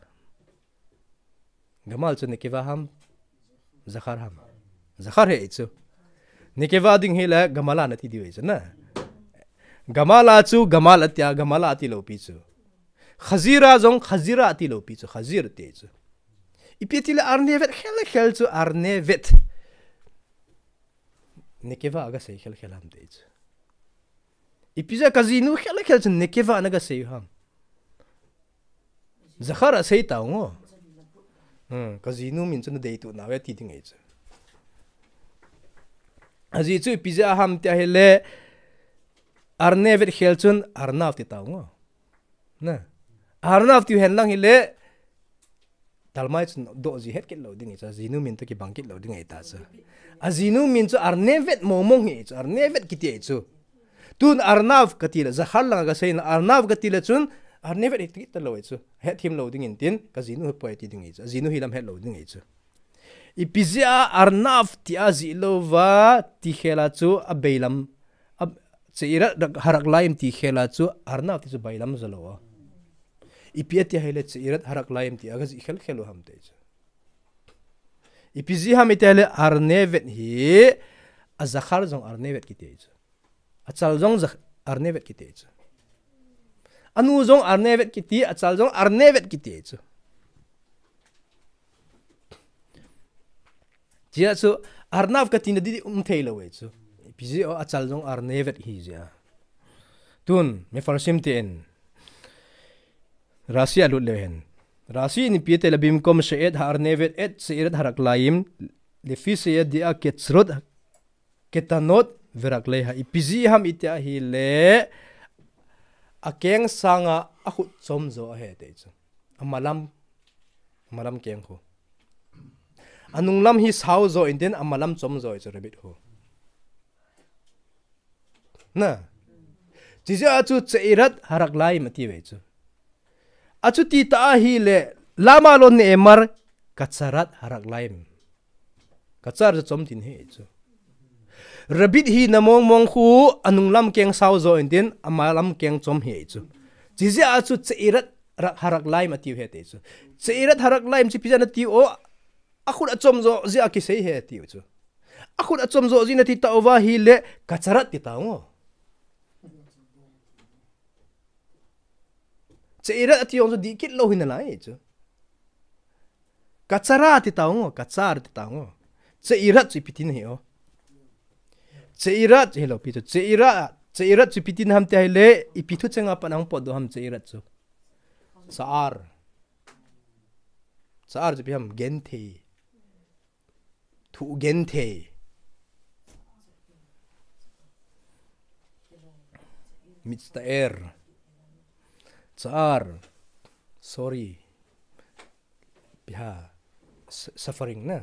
Gamal chu Nekeva ham, Zakhar ham. Zakhar ahi chu. Nekeva ding hile Gamala nati diu ahi chu na. Gamala chu Gamal atia, Gamala ati lou pi chu. Chazira jong Chazira ati lou pi chu, Chazir ati chu. Ipi ti le Arnevet khel khel chu Arnevet. Nekeva aga sei khel khel ham ti chu. Ipi jeh a ka jinu khel khel chu Nekeva naga sei u ham. Zakhar asei tau ngo. Hmm, ka jinu min chu nadei tuh nau e ti ding ahi chu. Ajeh chu ipi jeh a ham ti ahile Arnevet khel chun Arnav ti tau ngo. Na. Arnav ti u hen lang hile Chalmai chu doh ji het kit lou ding ahi chu, ajinu min toh kibang kit lou ding ahi ta chu. Ajinu min chu Arnevet mong mong hi chu, Arnevet kiti ahi chu. Tun Arnav kati le, Zakhar langa kasei na, Arnav kati le chun, Arnevet hi ti ta lou ahi chu. Het thim lou ding in tin, kajinu hi poi ti ding ahi chu. Ajinu hi lam het lou ding ahi chu. Ipi jeh a Arnav ti ajih lou va, ti khel a chu abailam, a, Tse'erat Haraklayim ti khel a chu Arnav ti chu bailam jo lou a. Ipi ati ahile Tse'erat Haraklayim ti a kajih khel khel u ham ti chu. Ipi jeh ham iti ahile Arnevet hi, a Zakhar jong Arnevet kiti chu. Achal jong Zak-, Arnevet kiti chu. Anu jong Arnevet kiti, achal jong Arnevet kiti chu. Chea chu Arnav kati na di um thei lou ahi chu. Ipi jeh a achal jong Arnevet hi jeh a. Tun, Mefarshim ten. Rashi a lut leu hen. Rashi in ipi ati le bimkom she'et ha'arnevet et she'eret haraklayim, lefi she'edi'a ketzrot ketanot veraklei ha. Ipi jeh ham iti ahile, akeng sanga akhut chom jo ahi ti chu. Amalam, amalam keng khu. Anunglam hi sao jo in tin amalam chom jo ahi chu rabbit khu. Na. Chijeh a chu Tse'erat Haraklayim ati ve chu. Achuti ta ahile, lama lo ne'emar, Katzarat Haraklayim. Katzar chu chom tin ahi chu. Rabbit hina mong mong khu anunglam keng sao jo in tin, amalam keng chom ahi chu. Chijeh a chu Tse'erat Rak-, Haraklayim ati u ahi ti chu. Tse'erat Haraklayim chu ipi jeh a ati u, akhut achom jo jeh a kisei ahi ti u chu. Akhut achom jo jeh in ati ta uva ahile, Katzarat ti ta u. Tse'erat ati jong chu dih kit lou hi nalai chu. Katzara ti ta u, Katzar ti ta u. Tse'erat chu ipi tina ahi u. Tse'erat chu hilou pi chu. Tse'erat, Tse'erat chu ipi tina ham ti ahile, ipi thucheng a pat a hung potdoh ham Tse'erat chu. Tsa'ar. Tsa'ar chu ipi ham genthei. Thu genthei. Mitzta'er. Tsa'ar. Sorry. Ipi ham. S-, suffering na.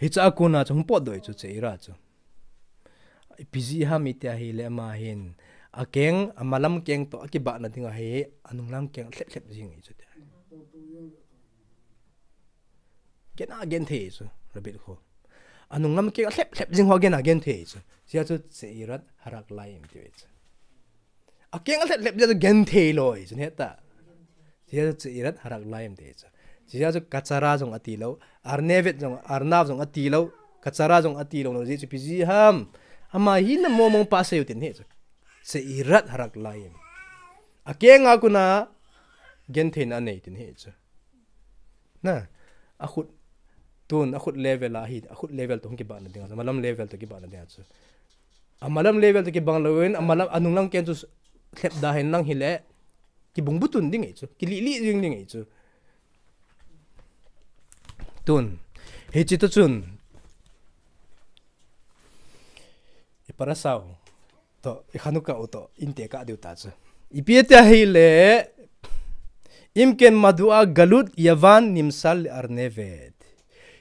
Hiche a kona chu hung potdoh ahi chu Tse'erat chu. Ipi jeh ham iti ahile ama hin. Akeng, amalam keng toh akibahna dinga hi, anunglam keng alhep lhep jing ahi chu ti. Kena genthei chu, rabbit khu. Anunglam keng alhep lhep jing ho kena genthei chu. Chea chu Tse'erat Haraklayim ti ve chu. Akeng alhep lhep jeh chu genthei lou ahi chu, heta. Chea chu Tse'erat Haraklayim ti ve chu. Chea chu Katzara jong ati lou, Arnevet jong, Arnav jong ati lou, Katzara jong ati lou, lou jeh chu ipi jeh ham. Ama hina mong mong pa asei u tin ahi chu. Tse'erat Haraklayim. Akeng a kona gentheina anei tin ahi chu. Na, akhut, tun, akhut level a hi, akhut level toh hung kibahna dinga, amalam level toh kibahna dinga chu. Amalam level toh kibang louvin, amalam, anunglam keng chu lhep da hen lang hile, kibung butun ding ahi chu, kilih lih jing ding ahi chu. Tun, hiche toh chun, i parasha u toh, i Chanukah u toh, in tekah diu ta chu. Ipi ati ahile, אם כן, מדוע גלות יוון נמסר לארנבת?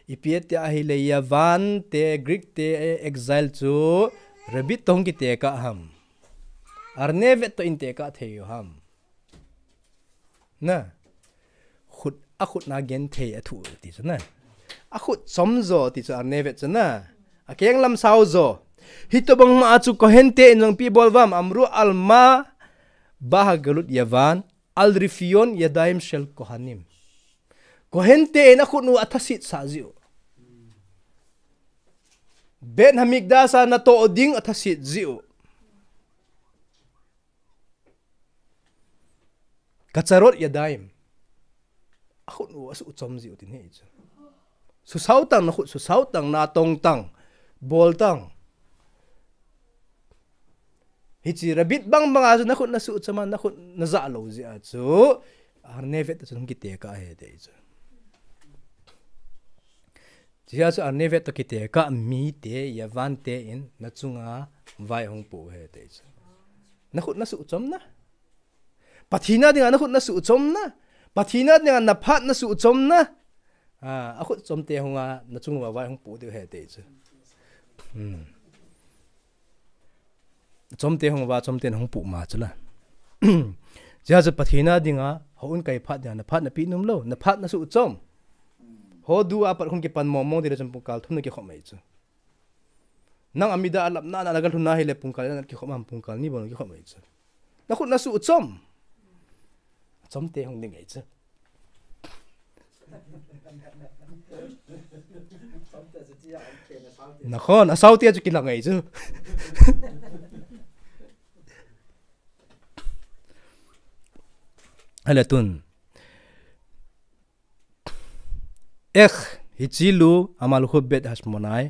Ipi ati ahile, Yavan te, Greek te, exile chu, rabbit toh hung kitekah ham. Arnevet toh in tekah thei u ham. Na. Khut, akhut na genthei athu ti chu na. Akhut chom jo ti chu Arnevet chu na. Akeng lam sao jo. Hitobang ma a chu Kohen te in jong ipi bol uvam, אמרו על מה באה גלות יוון, על רפיון ידיים של כהנים. Kohen te in akhut u athaset sah jiu. Beit Hamikdash a natoh ding athaset jiu. Katzarat yadayim. Akhut u asuh chom jiu tin ahi chu. Susao tang, nakhut susao tang, natong tang, bol tang. Hiche rabbit bang bang a chu nakhut nasuh chom a, nakhut najah lou jeh a chu. Arnevet toh chu hung kitekah ahi ti chu. Chea chu Arnevet toh kitekah mite, Yavan te in nachunga vai hung pu ahi ti chu. Nakhut nasuh chom na. Pathen a dinga nakhut nasuh chom na. Pathen a dinga na phat na suhchomna. Ah, akhut chomte hunga na chung uva vai hung pu diu ahi ti chu. Hmm. Chomte hung uva, chomte na hung pu ma chu la. Chea chu Pathen a dinga, hou in kai phat dinga, na phat na pe nom lou, na phat na suhchom. Hou du a pat hung kipan mong mong ti le chun pungkal thum na kikhop mai chu. Nang a mida a lap na na la ka lhun na hi le pungkal na kikhop ma, pungkal ni bou na kikhop mai chu. Na khut na suhchom. Chomte hung ding ngai chu. Nakhon, asao tia chu kilang ngai chu. Ahile tun. Ekh, hichi lu, amalhu bet hashmonai.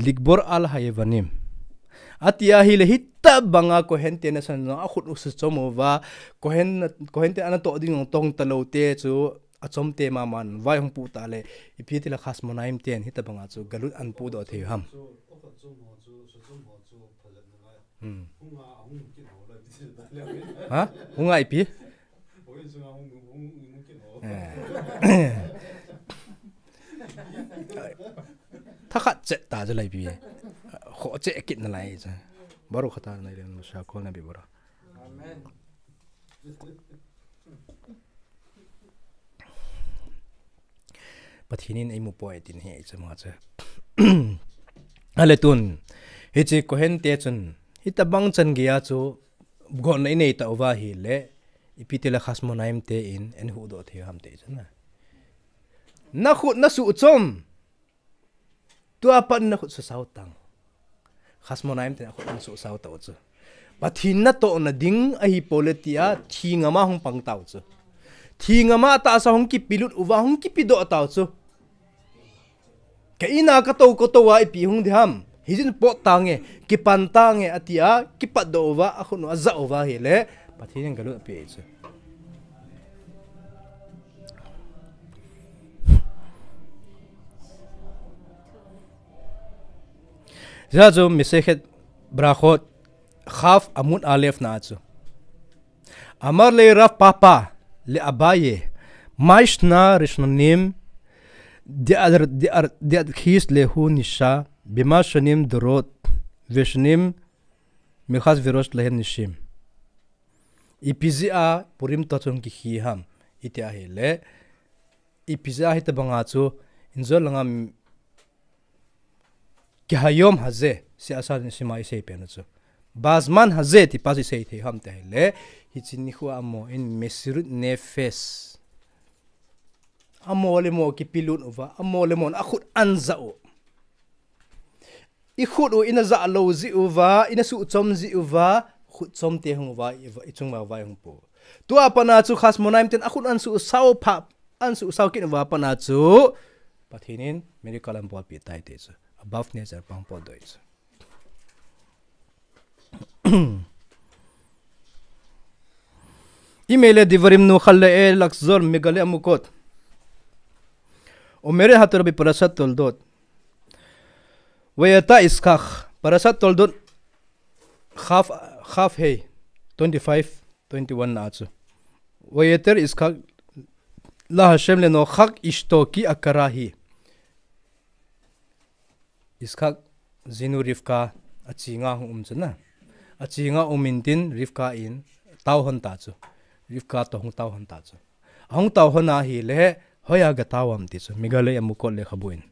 Likbor al hayavanim. Ati ahile hitabanga Kohen te na san akhut u suhchom uva, Kohen na, Kohen te ana toh ding tong talou te chu achomte maman vai hung pu ta le, ipi ti la Chashmonaim ten hitabanga chu galut an pu doh thei ham. Hmm. Ha? Hunga ipi? Eh. Thakhat chet ta chu lai pi. Kho chet kit na lai chu. Baruch ata Adonai Eloheinu melech hakhol nabirah. Amen. Pathen in eimu poi tin hi ei chama chu. Ahile tun, hichi Kohen te chun, hitabang chan geiya chu, gonna inei tauva ahile, ipi ti la Chashmonaim te in, eihuhdoh thei ham ti chu na. Na khut na suhchom. Tua pat na khut suhsao tang. Chashmonaim ten akhut an suhsao tau chu. Pathen natoh nading ahi pole tia, thi ngama hung pang tau chu. Thi ngama tahsa hung kipelut uva, hung kipedoh tau chu. Ka ina ka tou, ka tou a ipi hung ding ham. Hijin pot tange, kipan tange, atia, kipatdoh uva, akhut u ajah uva ahile, Pathen in galut ape chu. Hijeh chun Masechet Berachot Chaf Amud Alef na chu. Amar le Rav Papa le Abaye, ma shna rishonim de'ar, de'ar, de'archis lehu nisha, bema shonim dorot, veshonim mechas verosh lahem nishim. Ipi jeh a Purim toh chun kikhi ham, iti ahile, ipi jeh a hitabanga chu, injol langa ki hayom haze, si asa ni sima isei pen chu. Bazman haze ti pa chu isei thei ham ti ahile, hichi nikho a mo in mesirut nefesh. Amo le mo kipelut uva, amo le mo akhut an jah u. I khut u ina jah lou jeh uva, ina suhchom jeh uva, khut chomte hung uva, i va, i chung uva vai hung pu. Tua pat na chu Chashmonaim ten akhut an suhsao pha, an suhsao kit uva pat na chu, Pathen in miracle an bolpi tai ti chu. Above nature pang po doi chu. Imele Devarim nu khal le e lakzor Megale Amukot. Omeret Hatorah be Parashat Toldot. Vayeta Iskak, Parashat Toldot, Chaf, Chaf Hei, twenty-five, twenty-one na chu. Vayeter Iskak la Hashem le nochak ishto ki akara hi. Iskak jinu Rivka achinga hung um chu na. Achinga um intin Rivka in tao hon ta chu. Rivka toh hung tao hon ta chu. Ahung tao hon ahile, hoiya gatao am ti chu. Megale Amukot lekhabu in.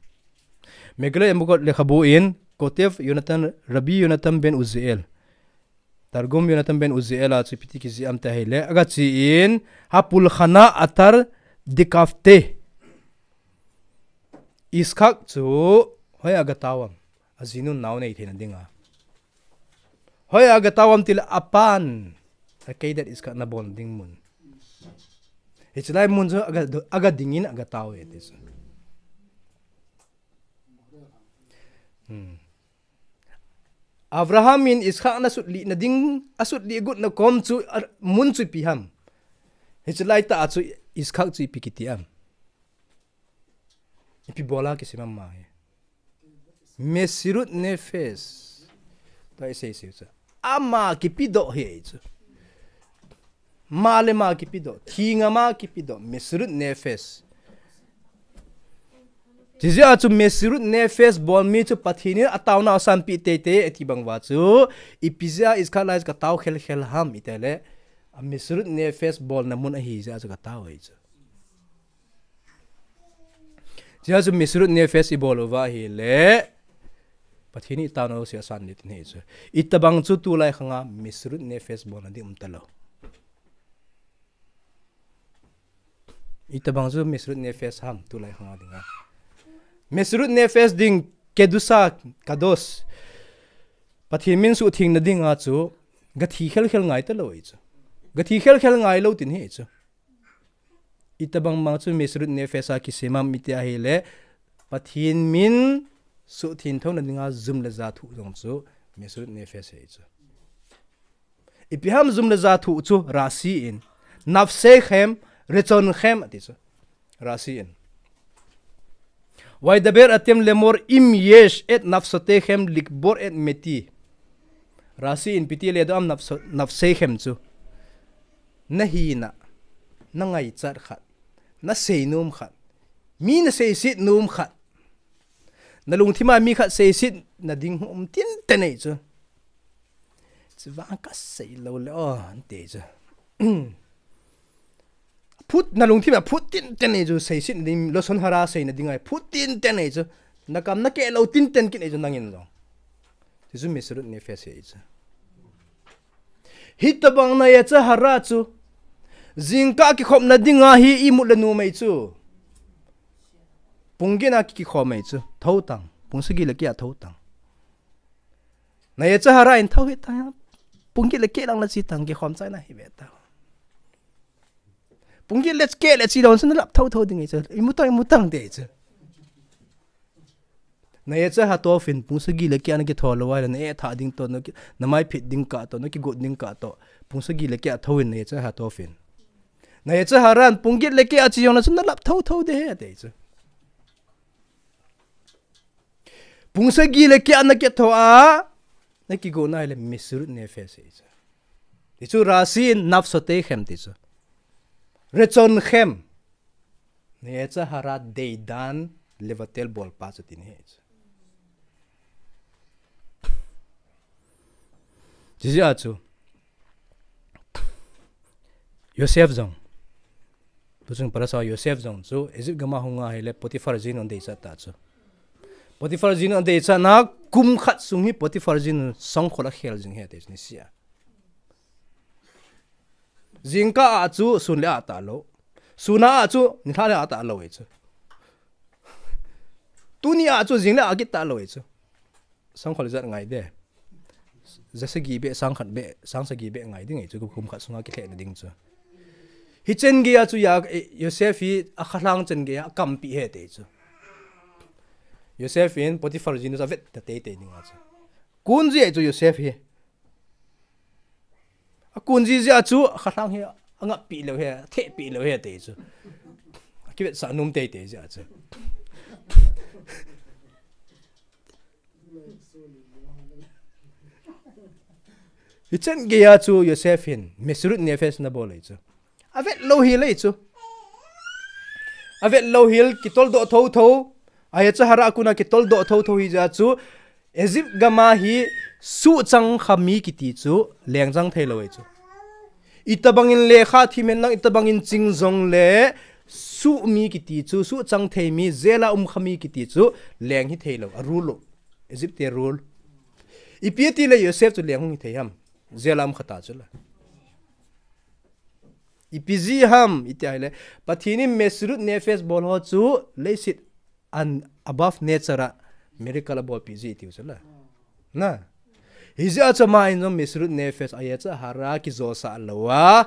Megale Amukot lekhabu in, Kotev Yonatan, Rabbi Yonatan ben Uziel. Targum Yonatan ben Uziel a chu ipi ti kijih am ti ahile, agachi in, hapulchana atar dikavte. Iskak chu hoiya gatao am, ajinun nao nei theina dinga. Hoiya gatao am tile apan, akedat Iskak nabol ding mun. Hichi lai mun chu aga, aga dingin agatao e ti chu. Hmm. Abraham in Iskak ana sutlih nading, asutlih got na kom chu, a, mun chu ipi ham. Hichi lai tah a chu Iskak chu ipi kiti am. Ipi bola kisem am ma hi. Mesirut nefesh. Tua isei sei chu. Ama kipedoh hi chu. Ma le ma kipedoh, thi ngam a kipedoh, Mesirut Nefesh. Chijeh a chu Mesirut Nefesh bol mi chu Pathen in ataona asanpeh teitei ati bang uva chu, ipi jeh a Yitzchak Lies katao khelkhel ham itile, a Mesirut Nefesh bolna mun ahi jeh a chu katao ahi chu. Chijeh a chu Mesirut Nefesh ibol uva ahile, Pathen in ataona jouse asan ding ahi chu. Itobang chu tulai khang a Mesirut Nefesh bolna ding um talou. Itobang chu Mesirut Nefesh ham tulai khang a ding a. Mesirut Nefesh ding, Kedusha Kadosh. Pathen min suhthengna ding a chu, gathi khelkhel ngai talou ahi chu. Gathi khelkhel ngai lou tin ahi chu. Itobang bang chu Mesirut Nefesh a kisem ham iti ahile, Pathen min suhtheng thouna ding a jum le ja thoh jong chu Mesirut Nefesh ahi chu. Ipi ham jum le ja thoh chu, Rashi in, nafshechem, retzonechem ati chu. Rashi in. Vaydaber Hashem lemor im yesh et nafshotechem likbor et meti. Rashi in ipi ti le doh ham nafsho-, nafshechem chu. Nahina, nangaichat khat, nasei nom khat, mi naseiset nom khat. Nalungthim a mi khat seisetna ding um tinten ahi chu. Chuvang kasei lou le o, ante chu. Phut, nalungthim a phut tinten ahi chu, seisetna ding, lashon hara seina ding ahi, phut tinten ahi chu. Nakam nakeh lou tinten kit ahi chu nangin jong. Ti chu Mesirut Nefesh ahi chu. Hitobang na yetzer hara chu. Jingkah kikhopna ding ahi imut le nom ahi chu. Pung get a kikhom ahi chu. Thou tang. Pung sagi le keh a thou tang. Na yetzer hara in thou hih tang. Pung get le keh lang la chi tang kikhom chai na hi ve ta. Pung get le keh le chi dong chu nalap thou thou ding ahi chu. Imu tang, imu tang te ahi chu. Na yetzer hatov in pung sagi le keh a nakitho lou ahile na eh thah ding toh, naki-, namai phit ding kah toh, nakigot ding kah toh. Pung sagi le keh a thou in na yetzer hatov in. Na yetzer hara in pung get le keh a chi jong na chu nalap thou thou ding ahi te ahi chu. Pung sagi le keh a nakitho a, nakigot na ahile Mesirut Nefesh ahi chu. Ti chu Rashi in nafshotechem ti chu. Retzonechem. Na yetzer hara deidan levatel bolpa chu tina ahi chu. Chijeh a chu. Yosef jong. Tuchung parasha Yosef jong chu Egypt gam a hung a ahile Potiphar jinu adeichat ta chu. Potiphar jinu adeichat na kum khat sung hi Potiphar jinu sangkhol a khel jing ahi te chu nisia. Jingkah a chu sun le a talou. Sun a chu nilhah le a talou ahi chu. Tuni a chu jing le a kit talou ahi chu. Sangkhol ijat ngai de. Ja sagi beh, sang khat beh, sang sagi beh ngai ding ahi chu, kum khat sunga kilhehna ding chu. Hichen gei a chu ya, eh, Yosef hi akhalhang chen gei a akampi ahi te chu. Yosef in Potiphar jinu chu avet ta teitei ding ahi chu. Kun ji ahi chu Yosef hi. Akun ji jeh a chu, akhalhang hi, angappi lou ahi, athehpi lou ahi te chu. Akivetsah nom teitei jeh a chu. Hichen gei a chu Yosef hin, Mesirut Nefesh ana bol ahi chu. Avet lou hel ahi chu. Avet lou hel, kitoldoh thotho. Yetzer hara a kon a kitoldoh thotho hi jeh a chu. Egypt gam a hi suhchang kha mi kiti chu lengchang thei lou ahi chu. Itobang in lekha thiem hen lang, itobang in ching jong le suh mi kiti chu, suhchang thei mi, jail a um kha mi kiti chu leng hi thei lou, a rule lou. Egypt te rule. Ipi ti le Yosef chu leng hung hi thei ham. Jail a um kha ta chu la. Ipi jeh ham, iti ahile. Pathen in Mesirut Nefesh bol ho chu leiset an above nature a miracle abolpi jeh iti u chu la. Na. Hijeh a chu ama in jong Mesirut Nefesh a Yetzer Hara kijosah lou a.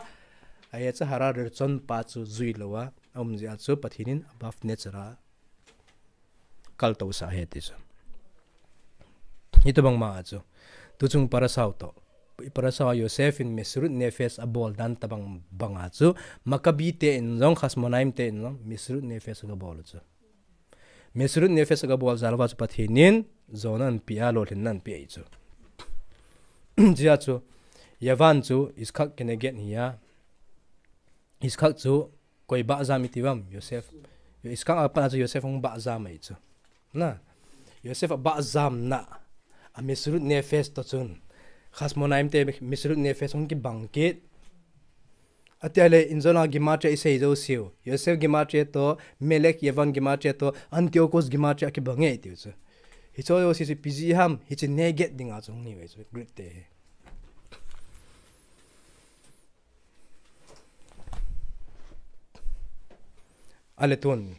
A Yetzer Hara Ratzon pa chu jui lou a. Aum jeh a chu Pathen in above nature a kaltousah ahi ti chu. Hitobang ma a chu. Tuchung parasha u toh. Parasha a Yosef in Mesirut Nefesh abol dan tobang bang a chu. Maccabi te in jong, Hashmonaim te in jong, Mesirut Nefesh agabol u chu. Mesirut Nefesh agabol jal uva chu Pathen in jona anapeh a, lolhinna anapeh ahi chu. Jeh a chu, Yavan chu Yitzhak Keneged hi a, Yitzchak chu koi bahjam iti uvam, Yosef. Yitzchak a pat a chu Yosef hung bahjam ahi chu. Na, Yosef abahjamna, a Mesirut Nefesh toh chun Chashmonaim te Mesirut Nefesh hung kibang kit. Atia le, injona gematria isei jouseu, Yosef gematria toh, Melek Yavan gematria toh, Antiochus gematria kibang e tiu chu. Hiche jouse chu ipi jeh ham, hiche neged dinga chu hung hi uve chu, Greek te hi. Ale tun.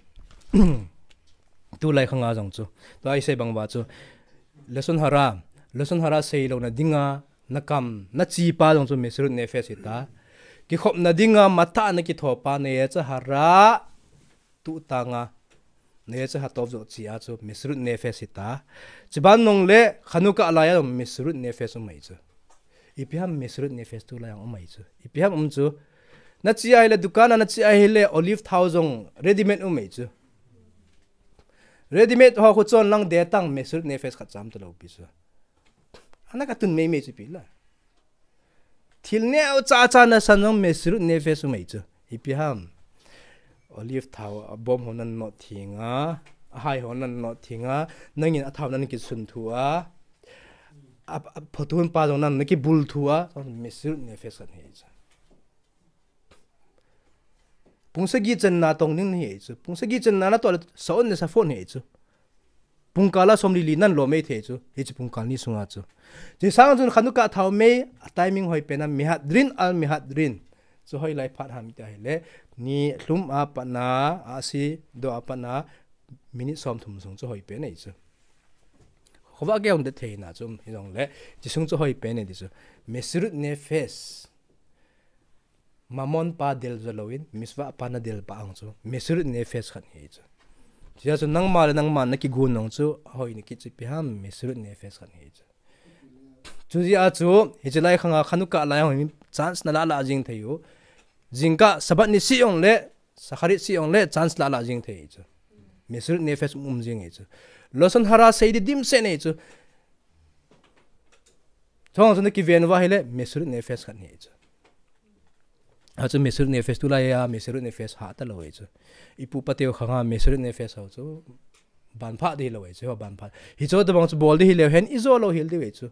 Tulai khanga jong chu, tua isei bang uva chu, lashon hara, lashon hara seilouna dinga nakam, nachi pa jong chu Mesirut Nefesh hita. Kikhopna dinga matha nakitho pa, neyetzer hara, tuhtanga, neyetzer hatov joh chi a chu Mesirut Nefesh hita. Chuban nung le Chanukah laiya jong Mesirut Nefesh um ahi chu. Ipi ham Mesirut Nefesh tulai a um ahi chu. Ipi ham um chu. Nachi ahile dukan a nachi ahile olive thao jong ready made um ahi chu. Ready made ho khu chon lang detang Mesirut Nefesh khat cham talou pi chu. Ana katun meimei chu ipi la. Thil neocha cha nasan jong Mesirut Nefesh um ahi chu. Ipi ham. Olive thao abom ho nan not theng a, ahai ho nan not theng a, nangin athao nan kisun thu a, a, a, photun pa jong nan nakibul thu a, Mesirut Nefesh khat hi chu. Pung sagi channa tong ding nahi chu. Pung sagi channa natoh le saon le saphot hi chu. Pungkal a somli li nan lom ei thei chu. Hiche pungkal ni sunga chu. Hiche sang chun Chanukah thao mei, a timing hoipen a Mehadrin al Mehadrin. Chu hoilai phat ham tia ahile, nilhum a patna, a si do a patna, minute somthum sung chu hoipen ahi chu. Khovah kei hung det theina chu um hijongle, hiche sung chu hoipen ahi ti chu. Mesirut Nefesh. Mammon pa del jo louvin, mitzvah pa nadel pa jong chu Mesirut Nefesh khat hi chu. Chujeh chun nangma le nangma nakigon jong chu, ahoina kit chu ipi ham, Mesirut Nefesh khat hi chu. Chujeh a chu, hiche lai khanga Chanukah lai a hung hi chance nalah lah jing thei u. Jingkah Shabbat ni seh jongle, Shacharit seh jongle, chance lah lah jing thei chu. Mesirut Nefesh um um jing hi chu. Lashon hara sei di dimset nei chu. Chong chu nakiven uva ahile, Mesirut Nefesh khat hi chu. Achu Mesirut Nefesh tulai a, Mesirut Nefesh hah talou hi chu. Ipu pateu khanga Mesirut Nefesh ho chu. Banpha di hilou hi chu, ho banpha. Hiche tobang chu bol di hileu hen, ijo lou hel diu hi chu.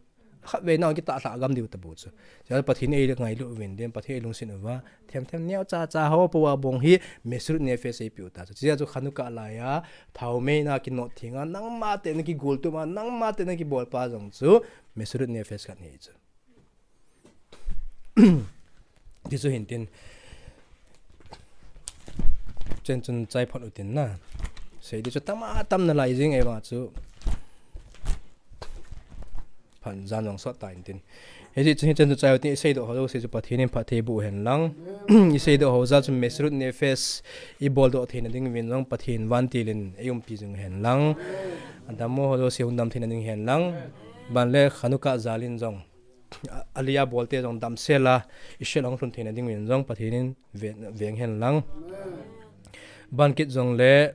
Khatvei na kitah lhah gam diu tabou chu. Chujeh Pathen in eingailu uvin tin, Pathen in eilungset uva. Them them neocha cha ho pou a bong hi, Mesirut Nefesh eipeh u ta chu. Chujeh chu Chanukah laiya, thao mei na kinot theng a, nangma te nakigol tum a, nangma te nakibol pa jong chu, Mesirut Nefesh khat hi chu. Ti chu hin tin. Chen chun chai phot u tin na. Sei di chu tam a tam nalai jing e vang chu. Phat jan jong sot ta in tin. Hiche chu hin chen chu chai u tin, isei doh ho jouse chu Pathen in phatthei boh hen lang. Isei doh ho jal chu Mesirut Nefesh ibol doh theina ding uvin jong Pathen vantil in eiumpi jing hen lang. Adammo ho jouse hung dam theina ding hen lang. Ban le Chanukah jal in jong. A, alaiya bolte jong damsel a, Israel hung lhun theina ding uvin jong Pathen in ve, veng hen lang. Ban kit jongle,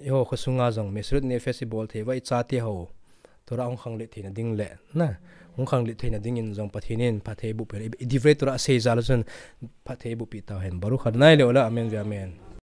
eiho khosunga jong, Mesirut Nefesh ibol thei uva ichate ho. Torah hung khanglen theina ding le, na, hung khanglen theina dingin jong Pathen in phatthei boh pen, i, i Divrei Torah sei jal a chun phatthei boh pi tau hen. Baruch Adonai leolam, amen ve amen.